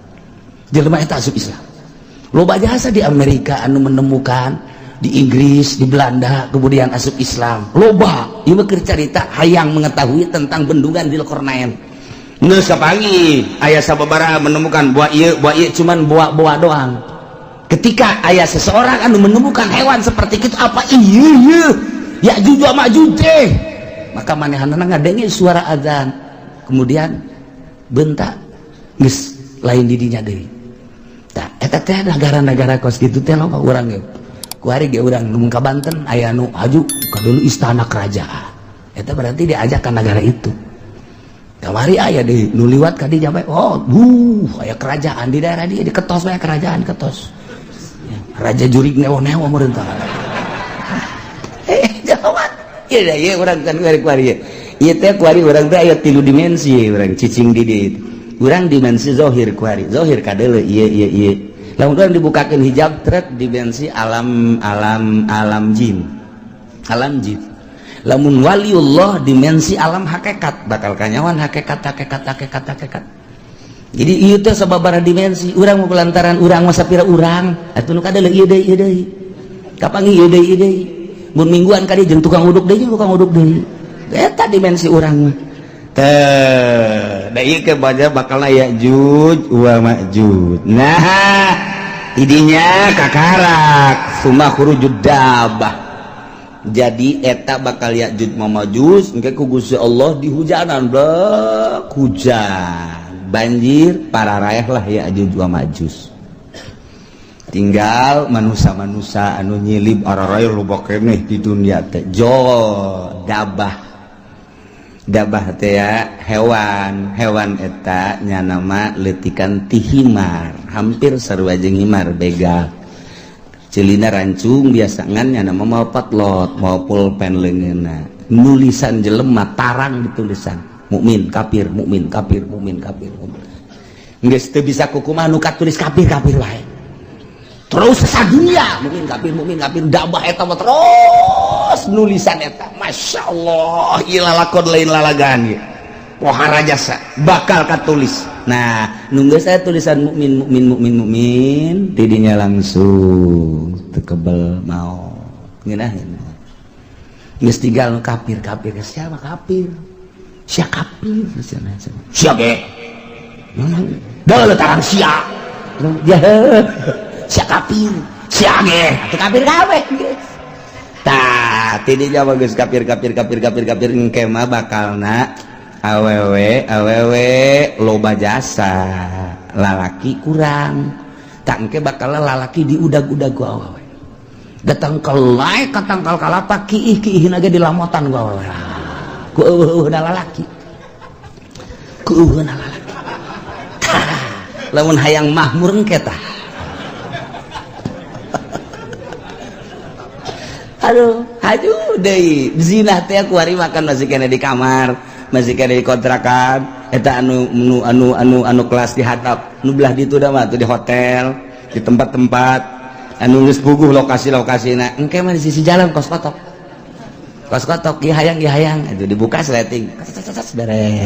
A: Jelema eta asup Islam. Loba jasa di Amerika anu menemukan, di Inggris, di Belanda, kemudian asup Islam. Loba, ieu mah keur carita hayang mengetahui tentang bendungan Zulkarnain. Geus kapanggih, aya sababaraha menemukan buah ieu cuman buah-buah doang. Ketika aya seseorang anu menemukan hewan seperti itu, apa iya iya Ya'juj wa Ma'juj teh, maka manehanana ngadenge suara azan, kemudian bentak geus lain didinya deui. Tah eta teh negara-negara kos kitu teh loba urang ge. Kuari ge urang nu ka Banten aya nu haju ka dulu istana kerajaan. Eta berarti diajak ke negara itu. Kamari aya di nu liwat ka dinya bae, oh, aya kerajaan di daerah dia diketos bae kerajaan ketos. Raja jurig newo-newo meureun tah. Jawab. Ieu ieu urang kan kuari kuari. Ieu teh kuari urang teh aya tilu dimensi urang cicing di dieu. Urang dimensi zohir kuari. Zohir kadeuleu ieu ieu ieu. Lamun urang dibukakeun hijab trek dimensi alam alam alam jin. Alam jin. Lamun waliullah dimensi alam hakikat, bakal kanyawan hakikat hakikat hakikat hakikat. Jadi ieu teh sababaraha dimensi, urang mau lantaran urang mah sapira urang, atuh nu kadeuleu ieu deui ieu deui. Kapanggih ieu deui ieu deui. Mun mingguan ka dieu jeung tukang uduk deui tukang uduk deui. Eta dimensi urang mah. Teh, da ieu ke baca bakal Ya'juj wa Ma'juj. Nah, idinya kakarak summa khurujud dabah. Jadi eta bakal Ya'juj wa Ma'juj engke ku Gusti Allah dihujanan blek hujan. Banjir para rakyat lah Ya'juj wa Ma'juj. Tinggal manusia-manusia anu nyilib ararayah loba keneh di dunia teh. Jo dabah. Dabah teh ya hewan, hewan eta nya nama leutikan tihimar, hampir sarua jeung himar begal. Ceulina rancung biasa ngan nya nama mau patlot, mau pulpen leungeunna. Nulisan jelema tarang ditulisan. Mukmin kafir, mukmin kafir, mukmin kafir. Geus teu bisa kukumaha nu katulis kafir kafir wae. Terus sadunia mukmin kafir, mukmin kafir, dabah eta mah terus nulisan eta. Masya Allah, ieu lalakon lain lalagaan ieu. Pohara jasa bakal katulis. Nah, nunggu saya tulisan mukmin mukmin mukmin mukmin tidinya langsung teu kebel mau. Ngeunaheun. Geus tinggal kafir kafir siapa kafir? Sia kafir sia ge. Dah tarang sia. Ya sia kafir. Sia ge. Atuh kafir kabeh geus. Tah, tidinya mah geus kafir kafir kafir kafir kafir engke mah bakalna awewe awewe loba jasa, lalaki kurang. Tak engke bakal lalaki diudag-udag ku awewe. Datang ke lae ka tangkal kalapa kiih-kiihna ge dilamotan ku awewe. Ku eueuh-eueuhna lalaki. Ku eueuhna lalaki. Tah, lamun hayang mahmur engke tah. Aduh, haju deui. Zina teh kuari makan masih kena di kamar, masih kena di kontrakan. Eta anu anu anu anu anu kelas di hatap, nu belah ditu da mah di hotel, di tempat-tempat anu geus puguh lokasi-lokasina. Engke mah di sisi jalan kos kotok. Kos kotok ieu hayang ieu hayang, itu dibuka sleting. Beres.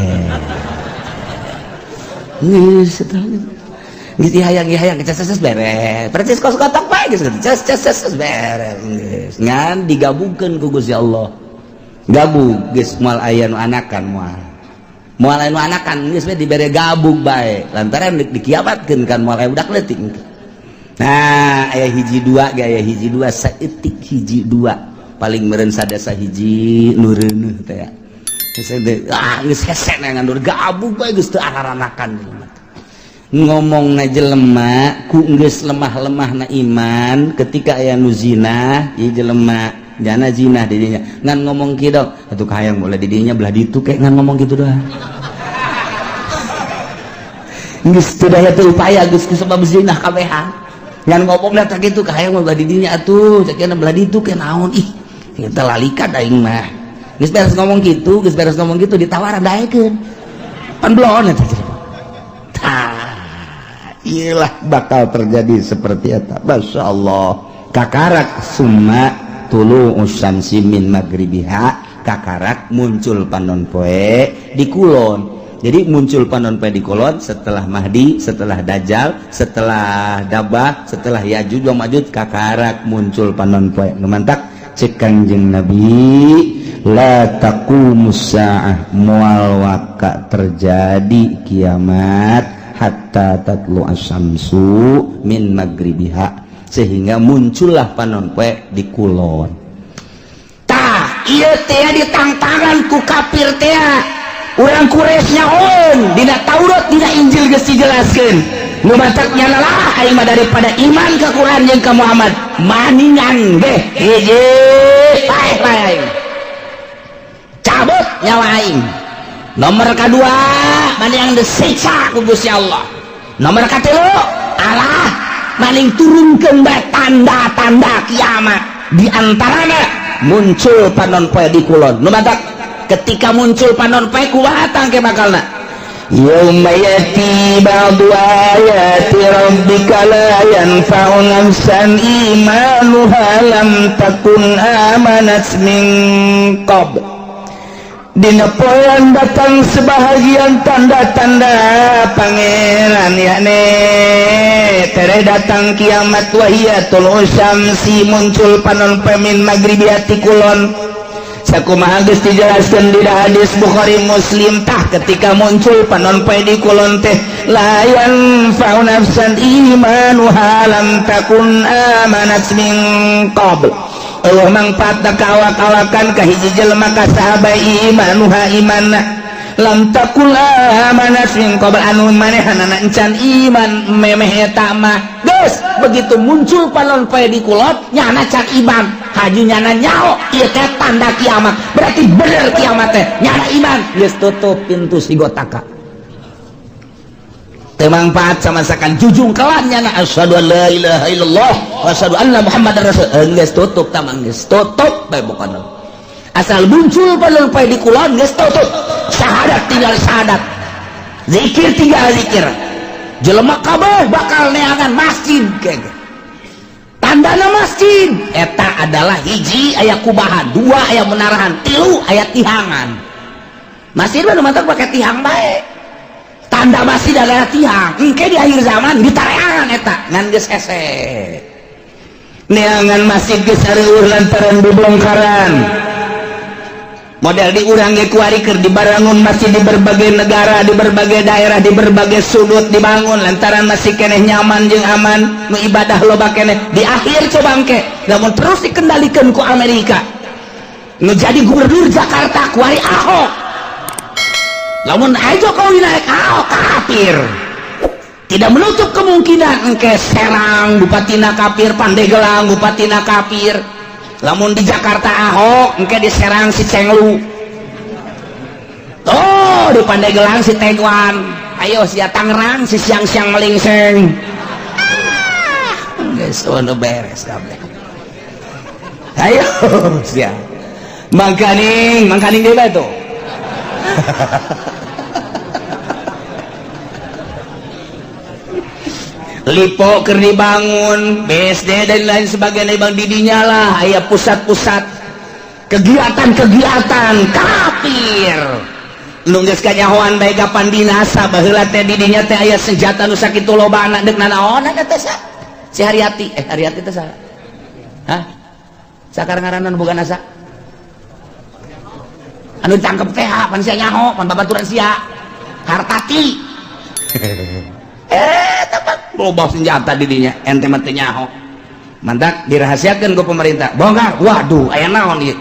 A: Geus eta. Geus ieu hayang ieu hayang, ces beres. Percis kos kotok bae geus ces ces ces beres. Geus ngan digabungkeun ku Gusti Allah. Gabug geus moal aya nu anakan, moal moal aya nu anakan, geus we dibere gabug bae lantaran dikiamatkeun kan moal aya budak leutik. Nah, aya hiji dua ge, aya hiji dua saeutik, hiji dua paling meureun sadasa hiji nu reuneuh teh ya. Ah, geus hese ngandur gabug bae, geus teu araranakan. Ngomong na jelema ku geus lemah-lemah na iman, ketika aya nu zina, ieu jelema jana zina di dinya ngan ngomong kieu, atuh kahayang boleh di dinya belah ditu kayak ngan ngomong gitu doang, geus teu daya teu upaya, geus sebab zina kabehan. Ngan ngomong teh kitu, kahayang belah di dinya atuh cek belah ditu ke naon, ih kita lalikan aing mah. Geus beres ngomong gitu, geus beres ngomong gitu, ditawaran daekeun pan belon eta. Tah, iyalah bakal terjadi seperti eta. Masya Allah, kakarak summa tulu usyamsi min magribiha, kakarak muncul panon poe di kulon. Jadi muncul panon poe di kulon setelah Mahdi, setelah Dajjal, setelah Dabah, setelah Yajuj wa Majuj, kakarak muncul panon poe. Nu mantak cek Kanjeng Nabi, la taqumus saah, moal waka terjadi kiamat, hatta tatlu asyamsu min magribiha, sehingga muncullah panon poe di kulon. Tah, ieu teh ditangtangan ku kafir teh, urang Quraisy nyahoeun dina Taurat, dina Injil geus dijelaskeun. Nu matak nyana lah aing mah daripada iman ka Quran jeung ka Muhammad maningan ge hiji paeh bae aing, cabut nyawa aing. Nomor kedua, maning disiksa ku Gusti Allah. Nomor katilu, Allah maning turunkeun bae tanda-tanda kiamat, di antarana muncul panon poe di kulon. Nu matak ketika muncul panon poe kumaha tangke bakalna?
B: Yauma yati ba'du ayati rabbika la yanfa'u nafsan imanuha lam takun amanat min qabl. Dina poean datang sebahagian tanda-tanda pangeran, yakni tere datang kiamat, wahiya tulu syamsi, muncul panon poe, min magribiati kulon, sakumaha geus dijelaskeun di hadis Bukhari Muslim. Tah, ketika muncul panon poe di kulon teh, la yanfa'u nafsan imanuha lam takun amanat min qabl, euweuh mangfaatna ka awak-awakan ka hiji jelema ka saha bae, imanuha imanna, lam takun amanat min qabl, anu manehanana encan iman memeh eta mah.
A: Geus begitu muncul panon poe di kulon, nyana can iman, haju nyana nyaho ieu teh tanda kiamat, berarti bener kiamat teh, nyana iman, geus tutup pintu sigotaka, teu mangfaat sama sakan jujung kelan nyana asyhadu an la ilaha illallah wa asyhadu anna muhammadar rasul, geus tutup tamang, geus tutup bae pokona. Asal muncul panon poe di kulon, geus tutup syahadat, tinggal syahadat, zikir tinggal zikir, jelema kabeh bakal neangan masjid. Kege tandana masjid eta adalah hiji aya kubahan, dua aya menarahan, tilu aya tihangan. Masjid mah nu mantak pake tihang bae. Tanda masjid adalah tihang. Engke di akhir zaman ditareangan eta ngan geus hese
B: Neangan masjid geus areueuh lantaran bebongkaran. Model di urang ge kuari keur dibarangun masjid di berbagai negara, di berbagai daerah, di berbagai sudut dibangun lantaran masih keneh nyaman jeung aman, nu ibadah loba keneh. Di akhir coba engke lamun terus dikendalikan ku Amerika, nu jadi gubernur Jakarta kuari Ahok,
A: lamun aya Jokowi naik, Ahok kafir. Tidak menutup kemungkinan engke Serang bupatina kafir, Pandeglang bupatina kafir. Lamun di Jakarta Ahok, engke di Serang si Cenglu, oh di Pandeglang si Tegwan, ayo si Tangerang si siang-siang melingseng. Ah, geus beres kabeh. Ayo sia mangkaning mangkaning deui bae tuh. Lipo keur dibangun, BSD dan lain sebagainya, bang didinya lah aya pusat-pusat kegiatan-kegiatan kafir. Nu geus kanyahoan bae kapan binasa. Baheula teh didinya teh aya senjata nu sakitu lobana, deuk nanaonan eta sa si Haryati, eh Haryati teh saha? Hah, sakar ngaranna bukan asa.
B: Anu ditangkep teh pan sia nyaho, pan babaturan sia. Hartati. Tepat loba senjata di dinya, ente mah teu nyaho. Mantak dirahasiakeun ku pemerintah. Bongkar. Waduh, aya naon ieu?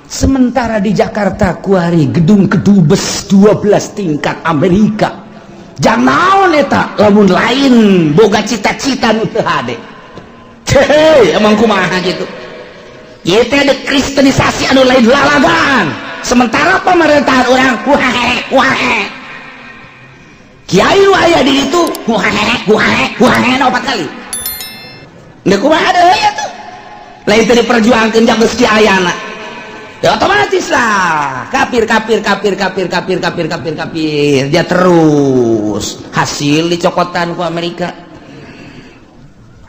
B: Sementara di Jakarta kuari gedung kedubes 12 tingkat Amerika. Jang naon eta lamun lain boga cita-cita nu teu hade. Hei, emang kumaha gitu. Ieu teh ada kristenisasi anu lain lalagaan. Sementara pemerintahan urang wae wae. Kiai nu aya di ditu wae wae wae opat kali. Ndek kumaha deui atuh. Lain teu diperjuangkeun jang geus kiayana. Ya otomatis lah kafir kafir kafir kafir kafir kafir kafir kafir dia terus hasil dicokotan ku Amerika,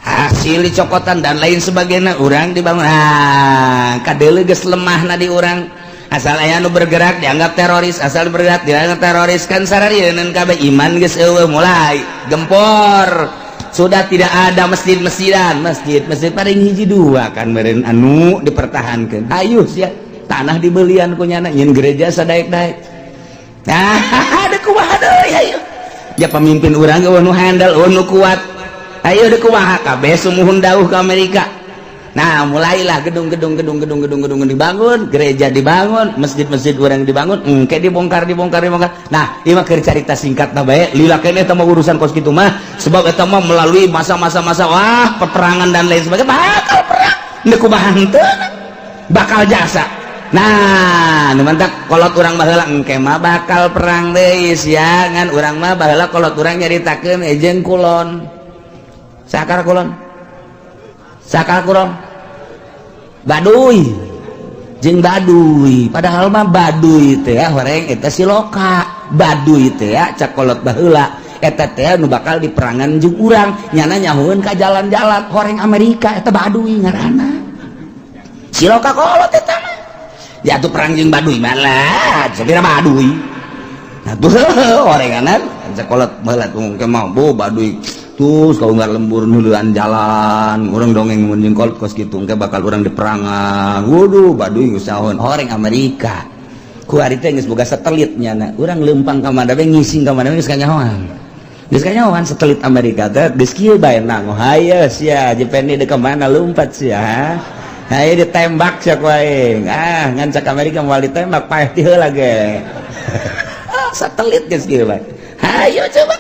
B: hasil dicokotan dan lain sebagainya. Urang dibangun, ah kadeuleu geus lemah na di urang. Asal aya nu bergerak dianggap teroris, asal bergerak dianggap teroris, kan sararieun kabeh. Iman geus eueuh, mulai gempor. Sudah tidak ada masjid-masjidan, masjid masjid paling hiji dua kan meureun anu dipertahankan. Ayo sia, tanah dibelian ku nyana nyin gereja sadaek-daek. Nah, ada kumaha deui? Ayo ya, pemimpin urang eueuh nu handal, eueuh nu kuat. Ayo, deuk kumaha? Kabeh sumuhun dauh ke Amerika. Nah, mulailah gedung-gedung gedung gedung gedung gedung dibangun, gereja dibangun, masjid-masjid urang dibangun, engke dibongkar, dibongkar, dibongkar. Nah, ieu mah keur carita singkat na bae, lila keneh eta mah urusan kos kitu mah, sebab eta mah melalui masa-masa masa, wah, peperangan dan lain sebagainya, bakal perang. Deuk kumaha henteu bakal jasa. Nah, nu mantak kolot urang baheula engke mah bakal perang deui sia, ngan urang mah baheula kolot urang nyaritakeun jeung kulon. Sakar kulon. Sakar kulon. Baduy. Jeung Baduy. Padahal mah Baduy teh horeng eta siloka. Baduy teh cak kolot baheula eta teh nu bakal diperangan jeung urang, nyana nyahoeun ka jalan-jalan horeng Amerika, eta Baduy ngaranna. Siloka kolot eta mah. Ya tuh perang jeung Baduy malah, sapira Baduy. Nah tuh orenganan cak kolot baheula tuh engke mah bo Baduy. Terus kalau nggak lembur nuluan jalan, urang dongeng mun jeung kolot kos kitu engke bakal urang diperangan. Waduh, Baduy geus nyahoeun horeng Amerika. Ku ari teh geus boga satelit nyana. Urang leumpang ka mana we, ngising ka mana we geus kanyahoan. Geus kanyahoan satelit Amerika teh geus kieu bae nang. Hayo sia, Jependi deuk ka mana lumpat sia. Hayo ditembak sia ku aing. Ah, ngan cak Amerika moal ditembak, paeh ti heula ge. Satelit geus kieu bae. Hayo coba.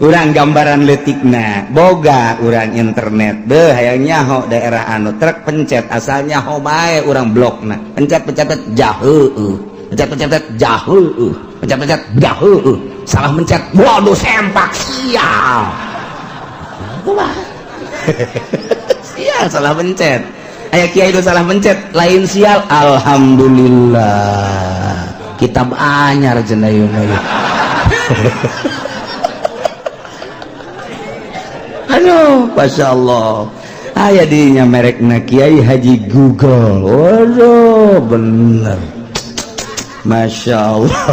B: Urang gambaran leutikna, boga urang internet beuh, hayang nyaho daerah anu truk pencet, asal nyaho bae urang blokna. Pencet pencet jaheueuh. Pencet pencet jaheueuh. Pencet pencet jaheueuh. Salah mencet, waduh, sempak sial. Kumaha? Sial salah mencet. Aya kiai itu salah mencet, lain sial, alhamdulillah. Kitab anyar cenah ieu mah. Aduh, Masya Allah. Aya dinya merekna Kiai Haji Google. Waduh, bener. Masya Allah.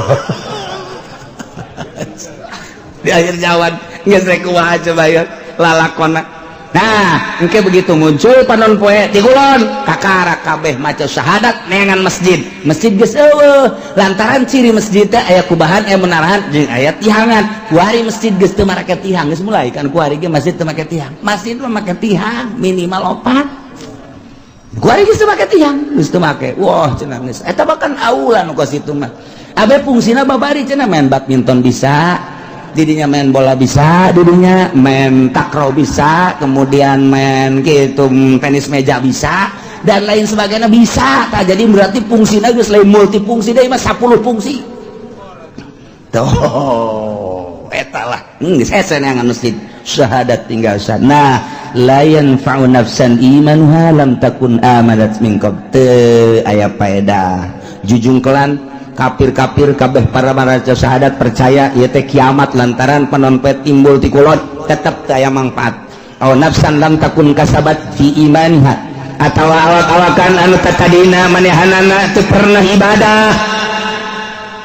B: Di akhir zaman geus rek kumaha coba ya lalakona. Nah, engke begitu muncul panon poe ti kulon, kakara kabeh maca syahadat neangan masjid. Masjid geus eueuh lantaran ciri masjid teh aya kubahan, aya menarahan jeung aya tihangan. Kuari masjid geus teu marake tihang, geus mulai kan kuari ge masjid teu make tihang. Masjid mah make tihang minimal opat. Kuari geus teu make tihang, geus teu make. Wah, cenah geus. Eta bahkan aula nu kos itu mah. Abe fungsina babari cenah main badminton bisa, didinya main bola bisa, didinya main takraw bisa, kemudian main gitu tenis meja bisa dan lain sebagainya bisa. Tak jadi berarti fungsinya geus lain multifungsi deui mah, 10 fungsi. Tuh, eta lah. Geus hese neangan masjid. Syahadat tinggal sah. Nah, la yanfa'u nafsan imanuha lam takun amanat min qabl. Teu aya paedah. Jujungkelan kafir-kafir kabeh para maca syahadat percaya ieu teh kiamat lantaran panon poe timbul ti kulon, tetep teu aya mangfaat. Aw nafsan lam takun kasabat fi imaniha, atawa awak-awakan anu tatadina manehanana teu pernah ibadah,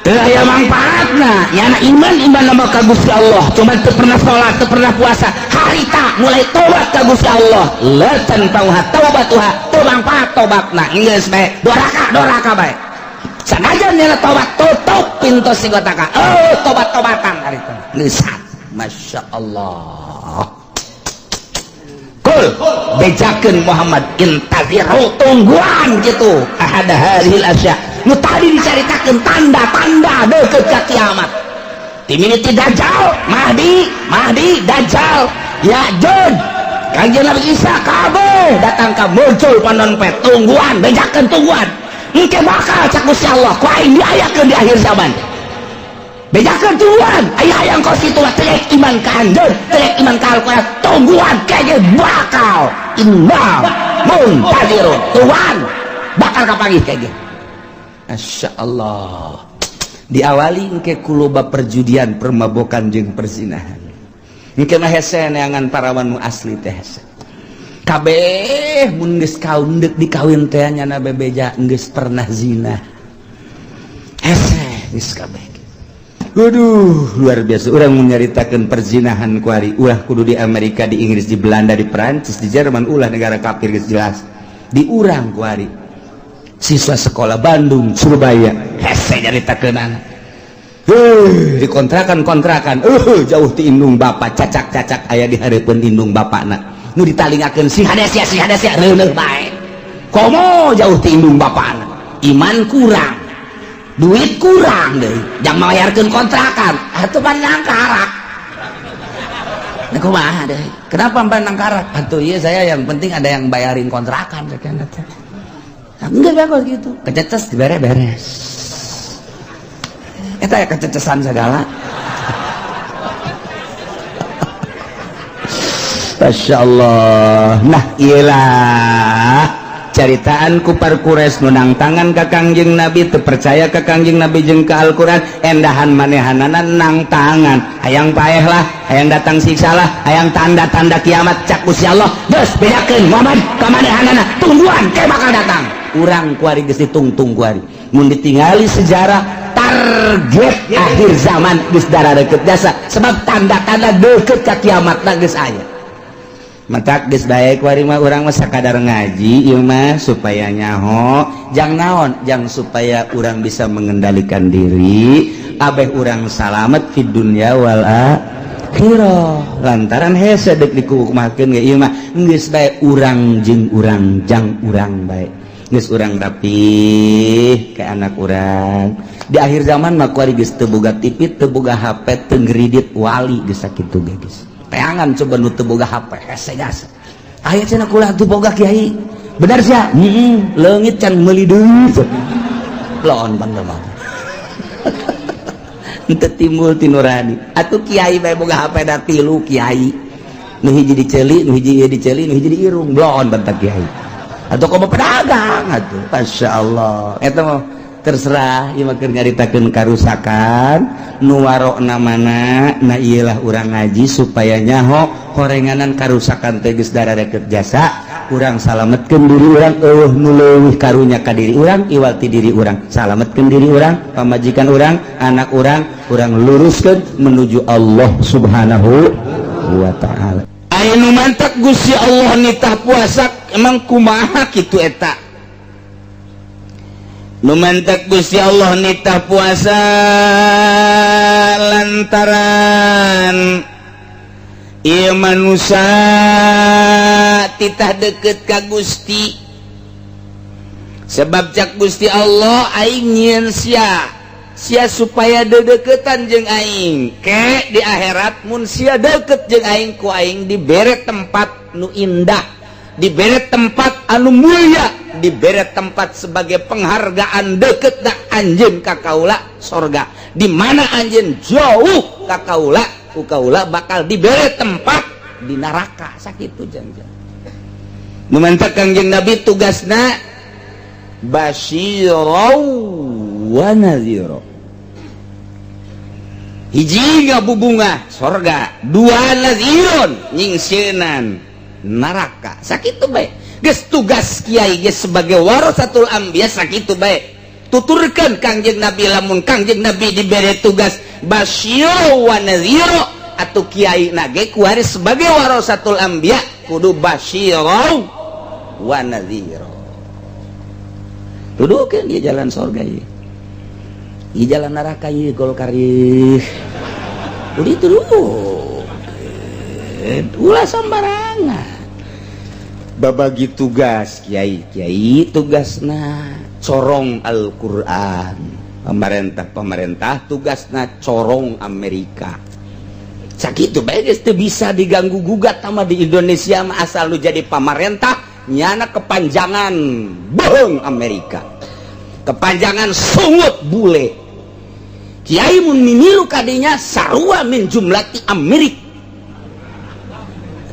B: teu aya mangfaatna. Nyana iman iman nama ka Gusti Allah, cuman teu pernah salat, teu pernah puasa, harita mulai tobat ka Gusti Allah, la tanfa'uha taubatuha, teu mangfaat tobatna, geus bae doraka doraka bae. Sanajan nyana tobat, tutup pintu sigotaka. Oh, tobat-tobatan hari itu. Nisat. Masya Allah. Kul bejakeun Muhammad intaziru, tungguan gitu ahada hadhil asya nu tadi dicaritakeun, tanda-tanda deukeut ka kiamat, timini ti Dajjal, Mahdi, Mahdi, Dajjal, Ya'juj, Kangjeng Nabi Isa, kabeh datang ka muncul panon pet. Tungguan, bejakeun, tungguan, engke bakal cak Gusti Allah ku aing diayakeun di akhir zaman. Bejakeun, tungguan, aya hayang kos kitu mah teu iman ka anjeun, teu iman ka Al-Qur'an. Tungguan, kayaknya bakal, inna muntazirun, tungguan, bakal kapanggih kayaknya. Masya Allah, diawali engke ku loba perjudian, permabokan jeung perzinahan. Engke mah hese neangan parawan nu asli teh, hese kabeh. Mun geus kaun deuk dikawin teh, nyana bebeja geus pernah zina, hese geus kabeh. Waduh, luar biasa. Urang menyaritakeun perzinahan kuari ulah kudu di Amerika, di Inggris, di Belanda, di Perancis, di Jerman, ulah negara kafir, geus jelas. Di urang kuari siswa sekolah Bandung, Surabaya, hese nyaritakeun anak. Di kontrakan-kontrakan, jauh ti indung bapak, cacak-cacak aya di hareupeun indung bapakna. Nu ditalingakeun, "Sing hade sia, sing hade sia," reuneuh bae. Komo jauh ti indung bapakna. Iman kurang, duit kurang deh, jangan bayarkeun kontrakan atuh pan nangkarak. Nah, kumaha deh? Kenapa pan nangkarak? Atuh iya, saya yang penting ada yang bayarin kontrakan sekian. Enggak bagus gitu. Kececes dibere beres. Eta ya kececesan segala. Masya Allah. Nah, iyalah caritaan kupar Quraisy nu nangtangan ka Kangjeng Nabi, teu percaya ka Kangjeng Nabi jeung ka Al-Qur'an, endahan manehanana nangtangan, hayang paeh lah, hayang datang siksa lah, hayang tanda-tanda kiamat. Cak Gusti Allah, geus, bedakeun Muhammad ka manehanana, tungguan ke bakal datang. Urang kuari geus ditungtung kuari. Mun ditingali sejarah, target akhir zaman geus deukeut jasa, sebab tanda-tanda deukeut ka kiamat geus aya. Matak geus bae kuari mah, urang mah sakadar ngaji ieu mah supaya nyaho jang naon, jang supaya urang bisa mengendalikan diri, abeh urang salamet di dunya wal akhirah, lantaran hese deuk dikukumakeun ge ieu mah. Geus bae urang jeung urang, jang urang bae, geus urang rapih ke anak urang. Di akhir zaman mah kuari geus teu boga TV, teu boga HP, teu ngredit wali, geus sakitu ge geus. Teangan coba nu teu boga HP, hese jasa. Aya cenah, kula teu boga, kiai. Benar sia? Heeh, leungit can meuli deui. Lon pan mah. Henteu timbul ti nurani. Atuh kiai bae boga HP da tilu kiai. Nu hiji diceuli, nu hiji ieu diceuli, nu hiji di irung. Blon bentak kiai. Atau komo pedagang atuh. Masya Allah. Eta mah terserah, ieu mah keur nyaritakeun karusakan nu warokna mana. Nah, iyalah urang ngaji supaya nyaho horenganan karusakan teh geus darareket jasa. Urang salametkeun diri urang, eueuh nu leuwih karunya ka diri urang iwal ti diri urang. Salametkeun diri urang, pamajikan urang, anak urang, urang luruskeun menuju Allah Subhanahu wa Ta'ala.
C: Aya nu mantak Gusti Allah nitah puasa emang kumaha kitu eta? Nu mantak Gusti Allah nitah puasa lantaran ieu manusia titah deket ka Gusti, sebab cak Gusti Allah, aing nyieun sia sia supaya dedeketan jeung aing. Ke di akhirat mun sia deket jeung aing, ku aing dibere tempat nu indah, dibere tempat anu mulia, dibere tempat sebagai penghargaan deket dak anjeun ka kaula, sorga. Di mana anjeun jauh ka kaula, ku kaula bakal dibere tempat di neraka. Sakitu jangan. Nu mantak Kangjeng Nabi tugasna basyirau wa nadhira. Hiji ngabubungah sorga, dua nadhirun nyingsieunan neraka. Sakitu bae geus tugas kiai geus sebagai warasatul anbiya, sakitu bae tuturkeun Kangjeng Nabi. Lamun Kangjeng Nabi dibere tugas basyiro wa nadhiro, atau kiai nage kuari sebagai warasatul anbiya kudu basyiro wa nadhiro, tuduhkeun dia jalan sorga ieu.
A: Ieu jalan neraka ieu Golkar ieu. Udah itu dulu. Ulah sembarangan. Babagi tugas kiai, kiai tugasna corong Al-Qur'an. Pemerintah-pemerintah tugasna corong Amerika. Sakitu bae geus teu bisa diganggu gugat sama di Indonesia mah, asal lu jadi pamarentah nyana kepanjangan bohong Amerika, kepanjangan sungut bule. Kiai mun mimilu kadinya sarua min jumlati Amerik,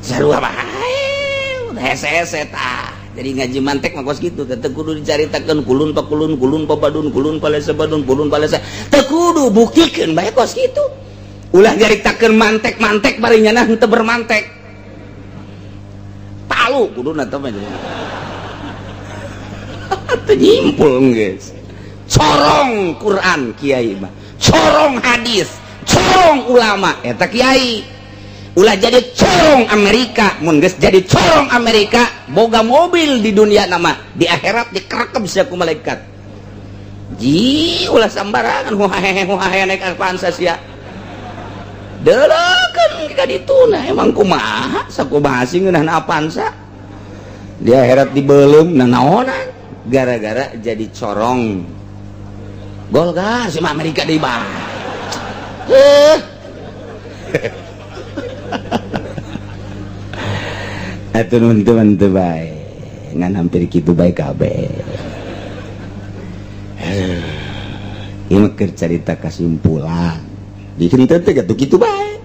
A: sarua bae hese-hese tah. Jadi ngaji mantek mah kos kitu, teu kudu dicaritakeun kulun pa kulun, kulun pa badun, kulun pa lesa badun, kulun pa lesa, teu kudu, buktikeun bae kos kitu. Ulah nyaritakeun mantek-mantek bari nyana henteu bermantek. Palu kuduna teh mah. Teu nyimpul geus. Corong Quran kiai mah, corong hadis, corong ulama eta kiai. Ulah jadi corong Amerika, mun geus jadi corong Amerika boga mobil di dunia nama, di akhirat dikerekep sia ku malaikat. Ji ulah sambarangan huhahehe huhahehe naik Avanza sia. Delekeun ka dituna emang kumaha sakumaha sih ngeunah Avanza. Di akhirat dibeuleum nanaonan gara-gara jadi corong Golkar si Amerika deui bae. Atuh nun teman teu bae ngan hampir kitu bae kabeh. Ieu mah keur carita kasimpulan. Di henteu teh kitu kitu bae.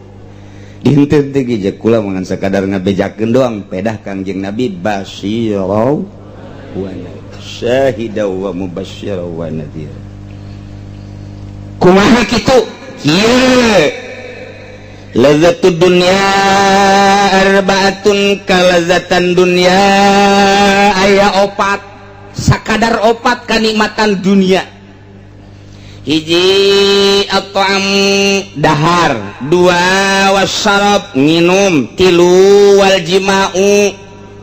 A: Di henteu teh ge kula mah ngan sakadar ngabejakeun doang pedah Kangjeng Nabi basyirau wa syahida wa mubasysyira wa nadhir. Kumaha kitu? Kieu. Lazzatud dunya arbaatun, kalazatan dunya aya opat, sakadar opat kanikmatan dunia. Hiji at-ta'am dahar, dua wasyarab nginum, tilu wal jima'u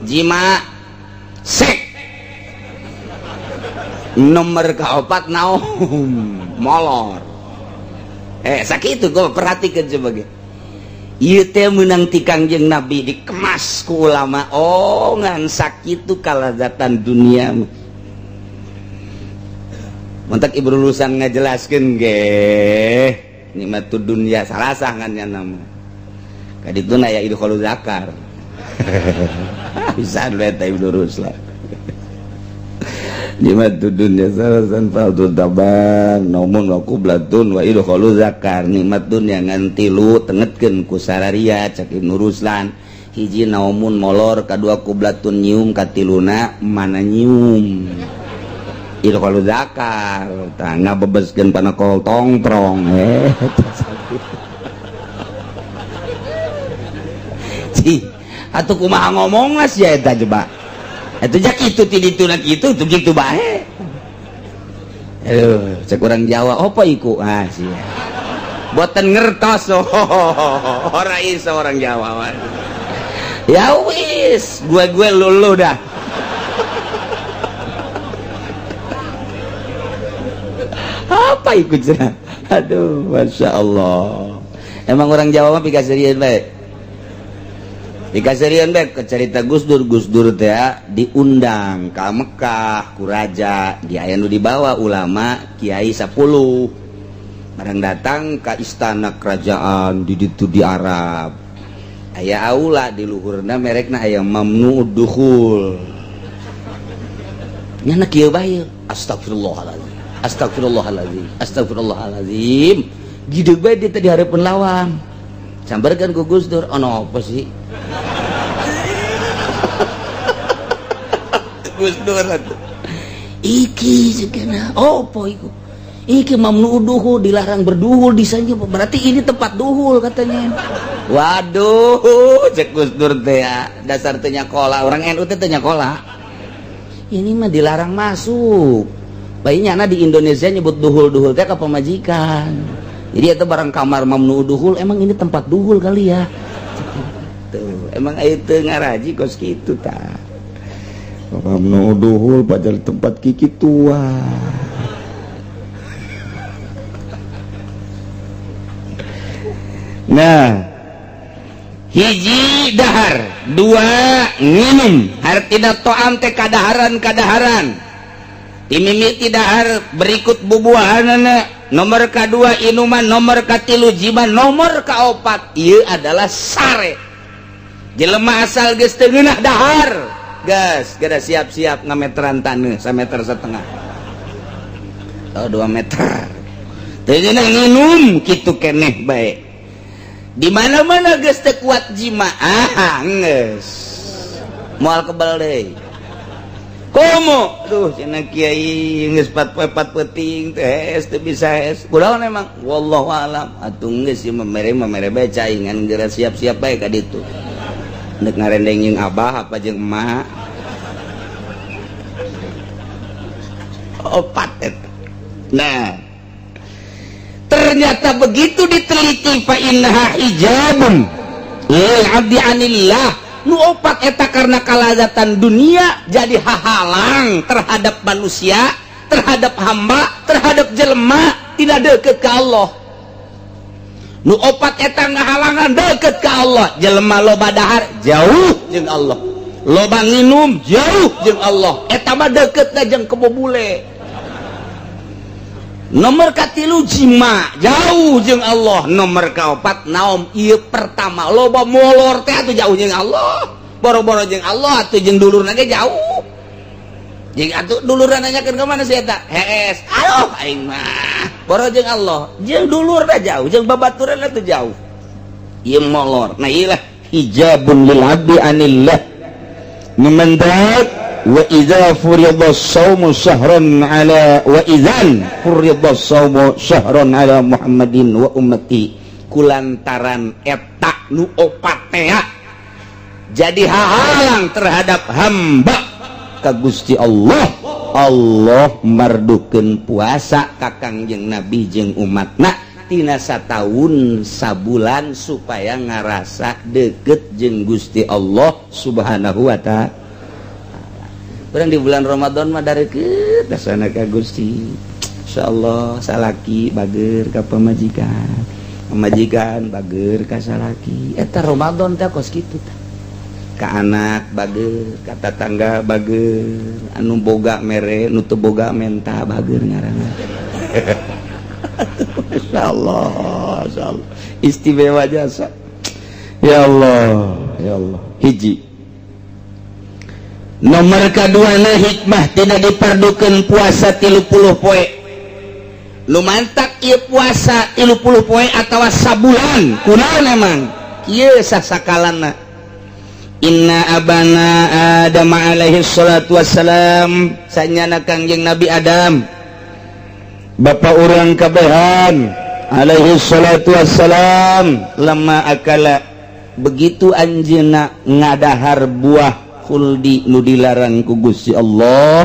A: jima sek, nomor keopat naum molor. Sakitu gua perhatikan sebagai ieu teh meunang ti Kangjeng Nabi dikemas ku ulama. Oh ngan sakitu kalazatan dunia mah. Mantak ibu lulusan ngajelaskeun ge nikmatud dunya salasah ngan nya nama. Kadituna ya idkhulul zakar. Bisa we eta Ibnu Ruslan. Nikmatud dunya salasan fardhu taban naumun wa qublatun wa idkhulul zakar. Nikmat dunya ngan tilu tengetkeun ku sararia cak Ibnu Ruslan. Hiji naumun molor, kadua qublatun nyium, katiluna mana nyium. Idkhulul zakar tah ngabebeskeun panakol tongprong. Cih, atuh kumaha ngomongna sia eta coba. Atuh jak kitu ti dituna kitu tuh kitu bae. Aduh, cek urang Jawa apa iku? Ah sia. Boten ngertos. Ora iso orang Jawa. Ya wis, gue lulu dah. Apa ikut cenah? Aduh, masya Allah. Emang orang Jawa mah pikaserian bae. Pikaserian bae ke cerita Gus Dur, Gus Dur teh diundang ka Mekah ku raja, di aya nu dibawa ulama kiai 10. Barang datang ka istana kerajaan di ditu di Arab. Aya aula di luhurna merekna aya mamnu dukhul. Nyana kieu bae. Astagfirullahalazim. Astagfirullahalazim. Astagfirullahalazim. Gideg bae dia tadi hareupeun lawang. Sambarkeun ku Gus Dur, ono apa sih? Gus Dur atuh. Iki segana opo iku? Iki mamnu duhul, dilarang berduhul di sana, berarti ini tempat duhul katanya. Waduh, cek Gus Dur teh ya, dasar teu nyakola, orang NU teh teu nyakola. Ini mah dilarang masuk. Bayinya na di Indonesia nyebut duhul-duhul teh ka pamajikan. Jadi itu barang kamar mamnu duhul, emang ini tempat duhul kali ya. Tuh, emang aya teu ngaraji kos kitu tah. Mamnu duhul padahal tempat kiki tua. Nah, hiji dahar, dua nginum, hartina toam teh kadaharan kadaharan. Timimiti dahar berikut bubuahanana, nomor kedua inuman, nomor katilu jima, nomor kaopat ieu adalah sare. Jelema asal geus teu ngeunah dahar, gas geura siap-siap ngameteran taneuh sameter setengah atau 2 meter. Teu ngeunah nginum kitu keneh bae. Di mana-mana geus teu kuat jima, ah geus moal kebal deui. Komo, duh cenah kiai geus 4 poe 4 peuting teh hees teu bisa hees. Kunaon emang? Wallahu alam. Atuh geus ieu mah mere bae caingan geura siap-siap bae ka ditu. Nek ngarendeng jeung abah apa jeung emak. Opat eta. Nah, ternyata begitu diteliti fa innaha hijabun lil abdi anillah. Nu opat eta karena kalazatan dunia jadi hahalang terhadap manusia, terhadap hamba, terhadap jelema tidak deket ke Allah. Nu opat eta ngahalangan deket ke Allah. Jelema loba dahar jauh jeung Allah, loba nginum jauh jeung Allah. Eta mah deketna jeung kebobule. Nomor katilu jima jauh jeung Allah. Nomor kaopat naom ieu pertama loba molor teh atuh jauh jeung Allah. Boro-boro jeung Allah atuh jeung dulurna ge jauh. Jeung atuh dulurna nanyakeun ka mana si eta? Hees. Aduh aing mah. Boro jeung Allah, jeung dulurna jauh, jeung babaturanna teh jauh. Ieu molor. Nah ieu lah hijabun lil abdi anillah. Memendak wa idza furida shaumu syahran ala wa idzan furida shaumu syahran ala Muhammadin wa ummati. Kulantaran eta nu opat teh jadi hahalang terhadap hamba ka Gusti Allah. Allah mardukeun puasa ka Kangjeng Nabi jeung umatna tina sataun sabulan supaya ngarasa deket jeung Gusti Allah Subhanahu wa ta'ala. Urang di bulan Ramadan mah dareukeut dasana ka Gusti. Insyaallah salaki bager ka pamajikan, pamajikan bager ka salaki. Eta Ramadan teh kos kitu tah. Ka anak bager, ka tatangga bager, anu boga mere, nu teu boga menta bager ngaranna. Insyaallah, insyaallah. Istimewa jasa. Ya Allah, ya Allah. Hiji. Nomor kedua na hikmah tidak diperdukan puasa 30 poe. Lumantak ieu puasa 30 poe atawa sabulan. Kunaon emang? Kieu sasakalana. Inna abana Adam alaihi salatu wassalam sanyana Kangjeng Nabi Adam. Bapak urang kabehan alaihi salatu wassalam lama akala begitu anjeunna ngadahar buah khuldi nu dilarang ku Gusti Allah,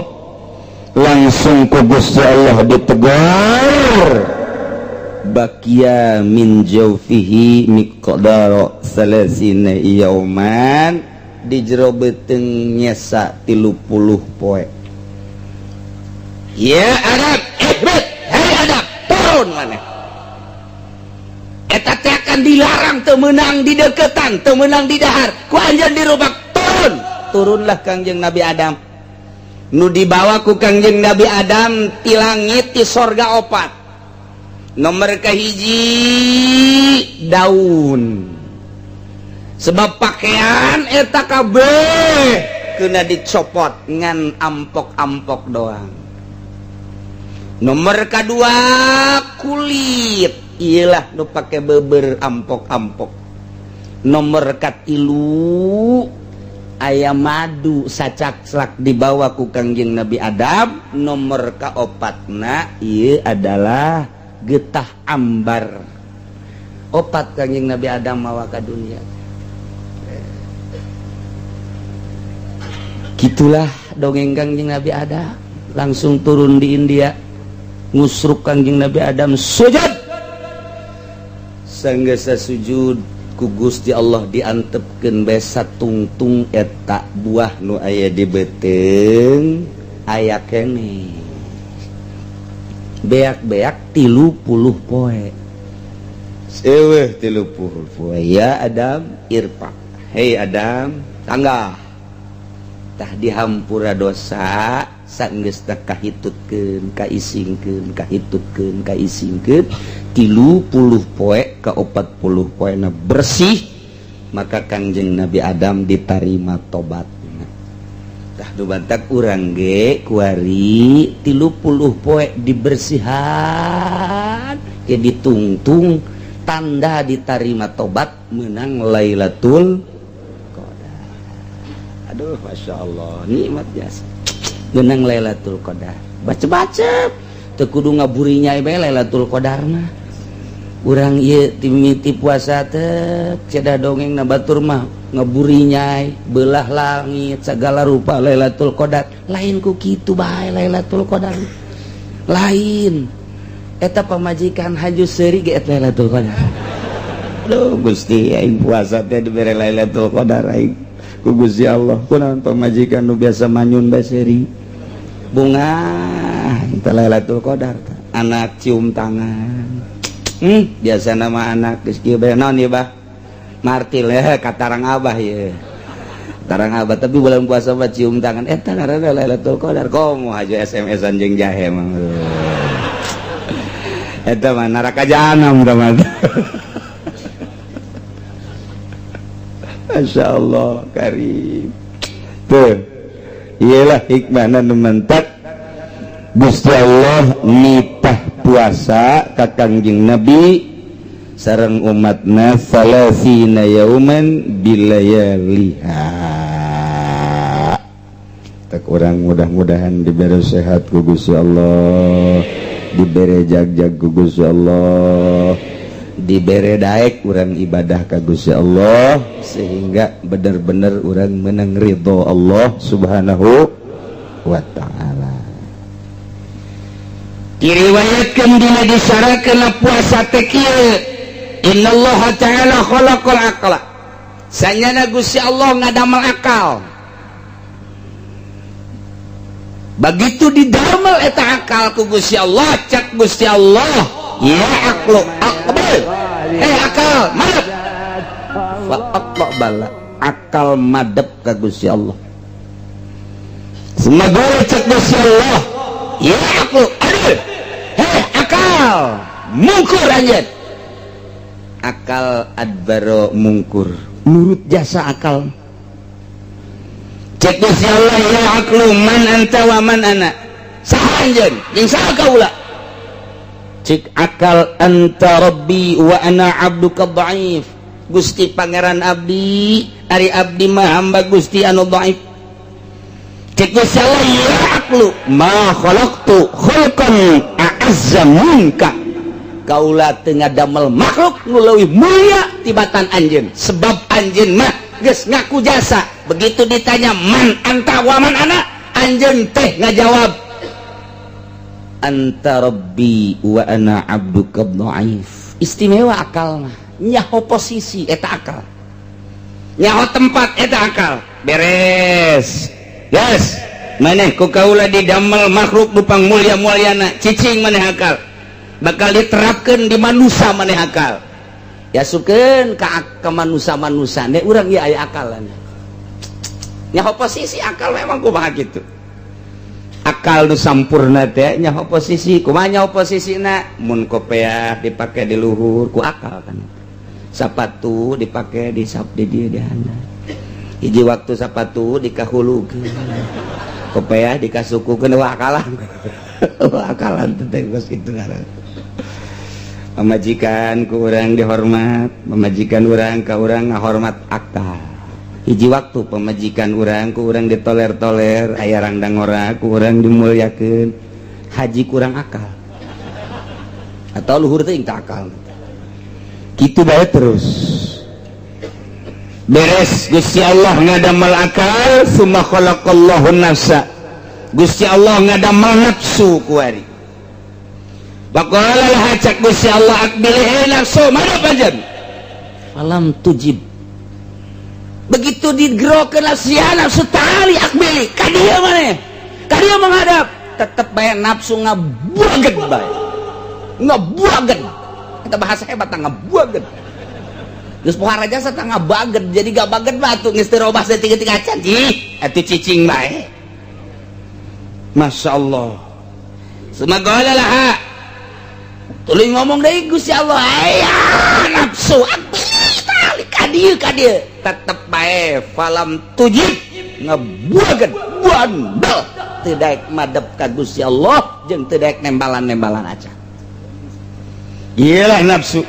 A: langsung ku Gusti Allah ditegur. Bakia min jaufihi miqdara salasina yauman, di jero beuteung nyesa 30 poe. Ya Arab, ihbit, hei Adam, turun maneh. Eta teh akan dilarang teu meunang di deketan, teu meunang di dahar. Ku anjeun dirubak turun. Turunlah Kangjeng Nabi Adam. Nu dibawa ku Kangjeng Nabi Adam ti langit ti sorga opat. Nomor kahiji daun. Sebab pakaian eta kabeh kena dicopot ngan ampok-ampok doang. Nomor kedua kulit, iyalah nu pake beber ampok-ampok. Nomor katilu ayam madu sacakslak dibawa ku Kangjeng Nabi Adam. Nomor kaopatna ieu adalah getah ambar. Opat Kangjeng Nabi Adam mawa ka dunia. Gitulah dongeng Kangjeng Nabi Adam. Langsung turun di India, ngusruk Kangjeng Nabi Adam sujud. Sanggesa sujud ku Gusti Allah diantepkeun bae satungtung eta buah nu aya di beuteung aya keneh. Beak-beak 30 poe. Eueuh 30 poe ya Adam irfa. Hei Adam, tangga. Tah dihampura dosa sanggeus teh kahitutkeun, kaisingkeun, kahitutkeun, kaisingkeun 30 poe ka 40 poena bersih, maka Kangjeng Nabi Adam ditarima tobatna. Tah nu bantak urang ge kuari 30 poe dibersihan ke ditungtung tanda ditarima tobat menang Lailatul Qadar. Aduh, Masya Allah, nikmat jasa menang Lailatul Qadar. Baca-baca teu kudu ngaburinya bae Lailatul Qadar mah. Urang ieu timiti puasa teh cedah dongeng na batur mah ngeburinyai belah langit segala rupa Lailatul Qadar. Lain ku kitu bae Lailatul Qadar. Lain eta pamajikan haju seuri ge eta Lailatul Qadar. Aduh Gusti, aing puasa teh dibere Lailatul Qadar aing ku Gusti Allah. Kunaon pamajikan nu biasa manyun bae seuri. Bunga eta Lailatul Qadar. Anak cium tangan. Biasa nama anak geus kieu bae naon ieu bah? Martil ya katarang abah ye. Tarang abah tapi bulan puasa mah cium tangan eta ngaranna Lailatul Qadar. Komo haju SMS-an jeung jahe mah. Eta mah neraka jahanam tah mah. Masya Allah karim. Tuh, iyalah hikmahna nu mentak Gusti Allah nitah puasa ka Kangjeng Nabi sareng umatna salasina yauman bilayaliha. Tak urang mudah-mudahan diberi sehat ku Gusti Allah, diberi jag-jag ku Gusti Allah, dibere daek urang ibadah ka Gusti Allah sehingga bener-bener urang menang ridho Allah Subhanahu wa ta'ala.
C: Diriwayatkan dina disarakeun puasa teh kieu, innallaha ta'ala khalaqal aqla. Sanyana Gusti Allah ngadamel akal. Begitu didamel eta akal ku Gusti Allah, cak Gusti Allah, ya aqlu aqbal. Akal madep.
A: Fa aqbala, akal madep ka Gusti Allah.
C: Sumagore cak Gusti Allah, ya aqlu adil. Hei akal mungkur anjeun.
A: Akal adbaro mungkur, nurut jasa akal.
C: Cek Gusti Allah, ya aqlu man anta wa man ana. Saha anjeun jeung saha kaula?
A: Cek akal anta rabbi wa ana abduka dhaif. Gusti pangeran abdi, ari abdi mah hamba Gusti anu dhaif.
C: Cek Gusti Allah, ya aqlu ma khalaqtu khalqan a'azza minka.
A: Kaula teu ngadamel makhluk nu leuwih mulia tibatan anjeun, sebab anjeun mah geus ngaku jasa.
C: Begitu ditanya man anta wa man ana, anjeun teh ngajawab
A: anta rabbi wa ana abduka dhaif. Istimewa akal mah, nyaho posisi eta akal,
C: nyaho tempat eta akal. Beres. Yes, maneh ku kaula didamel makhluk nu pangmulia-muliana, cicing maneh akal. Bakal diterapkeun di manusia maneh akal.
A: Yasupkeun ka manusia-manusia ne urang ieu aya akalan.
C: Nyaho posisi akal memang kumaha kitu.
A: Akal nu sampurna teh nyaho posisi, kumaha nyaho posisina? Mun kopeah dipake di luhur ku akal kan. Sapatu dipake di sap di dieu di handap. Hiji waktu sapatu dikahulukeun, kopeah dikasukukeun, wah akalan. Wah akalan teh geus kitu ngaran. Pamajikan ku urang dihormat, pamajikan urang ka urang ngahormat akal. Hiji waktu pamajikan urang ku urang ditoler-toler, aya rangdang ora ku urang dimuliakeun, haji kurang akal. Atau luhur teh teu akal. Kitu bae terus.
C: Beres Gusti Allah ngadamel akal, summa khalaqallahu nafsa. Gusti Allah ngadamel nafsu kuari. Faqala laha cak Gusti Allah aqbil nafsu madep anjeun.
A: Falam tujib.
C: Begitu digerokeun nafsu ya nafsu tali aqbili ka dieu maneh. Ka dieu menghadap, tetep bae nafsu ngabuageun bae. Ngabuageun. Kita bahasa hebat ngabaget. Geus pohara jasa tah ngabaget, jadi gabaget batu geus teu robah saeutik-eutik acan. Ih, atuh cicing bae. Masya Allah. Summa laha. Tuluy ngomong deui Gusti Allah, aya nafsu abdi ka dieu ka dieu. Tetep bae falam tujib ngebuaget bandel teu daek madep ka Gusti Allah jeung teu daek nembalan-nembalan aja.
A: Iyalah nafsu.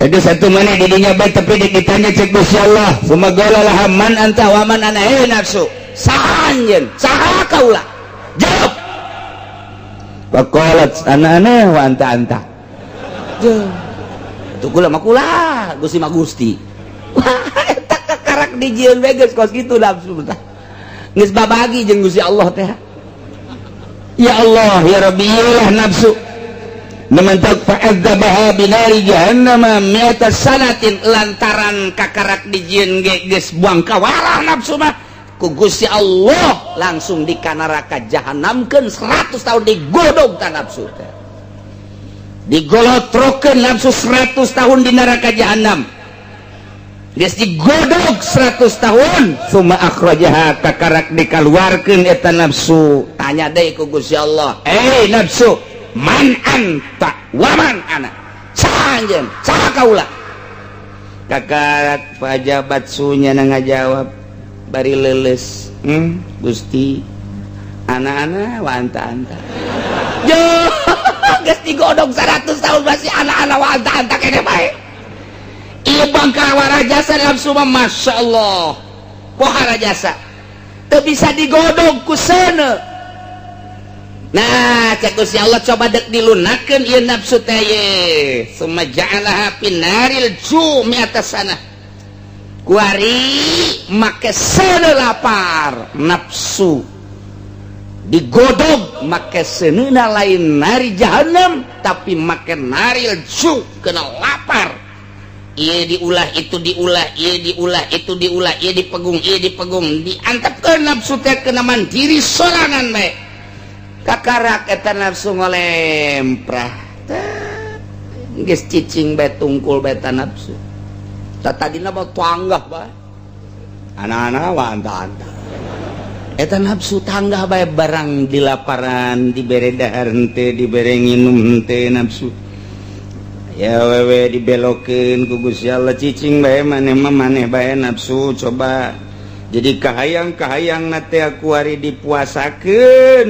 A: Itu satu mana di dunia baik tapi ditanya cek Gusti Allah. Summa qala laha man anta wa man ana, eh nafsu.
C: Saha anjeun? Saha kaula? Jawab.
A: Faqalat ana ana wa anta anta.
C: Tuh kula mah kula, Gusti mah Gusti. Wah, eta kakarak dijieun we geus kos kitu nafsu tah. Geus babagi jeung Gusti Allah teh.
A: Ya Allah, ya Rabbi, iyalah nafsu. Nementak fa'adzabaha binari jahannama mi'ata
C: sanatin lantaran kakarak dijieun ge geus buang kawarah nafsu mah ku Gusti Allah langsung di neraka jahanamkeun 100 tahun digodog ta nafsu teh. Digolotrokeun nafsu 100 tahun di neraka jahanam. Geus digodog 100 tahun,
A: summa akhrajaha kakarak dikaluarkeun eta nafsu.
C: Tanya deui ku Gusti Allah,
A: "Eh nafsu, man anta wa man ana?"
C: Saha anjeun? Saha kaula?
A: Kakarak pajabat sunya na ngajawab bari leuleus, Gusti, ana-ana wa anta anta."
C: Yo, geus digodog 100 tahun masih ana-ana wa anta anta kene bae. Ieu bangkawara jasa nafsu mah Masya Allah. Pohara jasa. Teu bisa digodog ku seuneu. Nah, cek Gusti Allah coba dek dilunakeun ieu nafsu teh ye. Summa ja'alaha finaril jumi atas sana. Kuari make seuneu lapar nafsu. Digodog make seuneuna lain nari jahanam tapi make naril ju kena lapar. Ieu diulah itu diulah, ieu diulah itu diulah, ieu dipegung, ieu dipegung, diantepkeun nafsu teh kena mandiri sorangan bae. Kakarak eta nafsu ngolemprah. Geus cicing bae tungkul bae eta nafsu. Tah tadina mah tanggah bae.
A: Ana-ana wa anta anta.
C: Eta nafsu tanggah bae barang
A: dilaparan, dibere dahar henteu, dibere nginum henteu nafsu. Ya wewe dibelokeun ku Gusti Allah cicing bae maneh mah maneh bae nafsu coba. Jadi kahayang-kahayang na teh kuari dipuasakeun.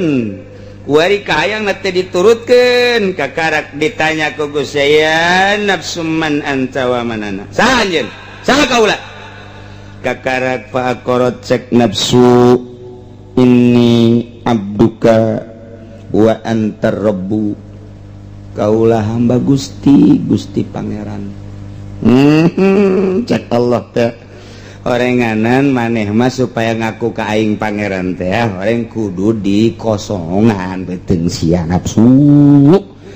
A: Kuari kahayang na teh diturutkeun. Kakarak ditanya ku Gusti ya nafsu man anta wa man ana. Saha anjeun? Saha kaula? Kakarak faqorot cek nafsu inni abduka wa anta rabbu. Kaulah hamba Gusti, Gusti Pangeran. Cek Allah teh orenganan maneh mah supaya ngaku ka aing pangeran teh oreng kudu dikosongan beuteung sia nafsu.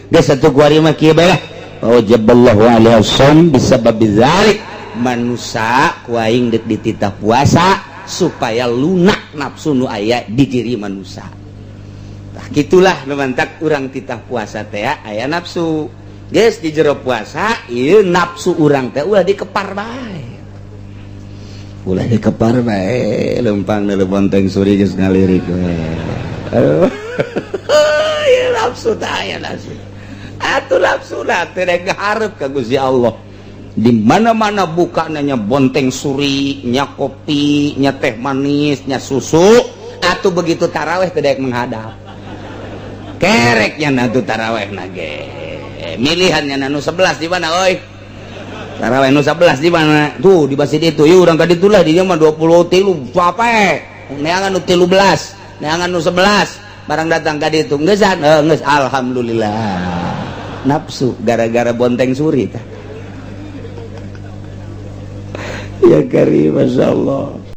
A: Geus satu kuari mah kieu bae lah. Wajaballahu alaihi wasallam bisababi dzalik.
C: Manusa ku aing deuk dititah puasa supaya lunak nafsu nu aya di diri manusia. Tah gitulah nu mantak urang titah puasa teh aya nafsu. Geus di jero puasa ieu nafsu urang teh ulah dikepar bae.
A: Ulah dikepar bae lempang deuleu bonteng suri geus ngalirik we. Aduh.
C: Ieu nafsu teh aya nafsu. Atuh nafsu lah teh rek hareup ka Gusti Allah. Di mana-mana buka nanya bonteng suri, nya kopi, nya teh manis, nya susu, atuh begitu taraweh teh daek menghadap. Kereknya nanti taraweh nage. Milihannya nu 11 di mana oi? Taraweh nu 11 di mana? Tuh di masjid itu. Yuk urang ka ditu lah di dieu mah 23 capek. Neangan nu 13, neangan nu 11. Barang datang ka ditu geusan, geus alhamdulillah. Nafsu gara-gara bonteng suri tah.
A: Ya karim, Masya Allah.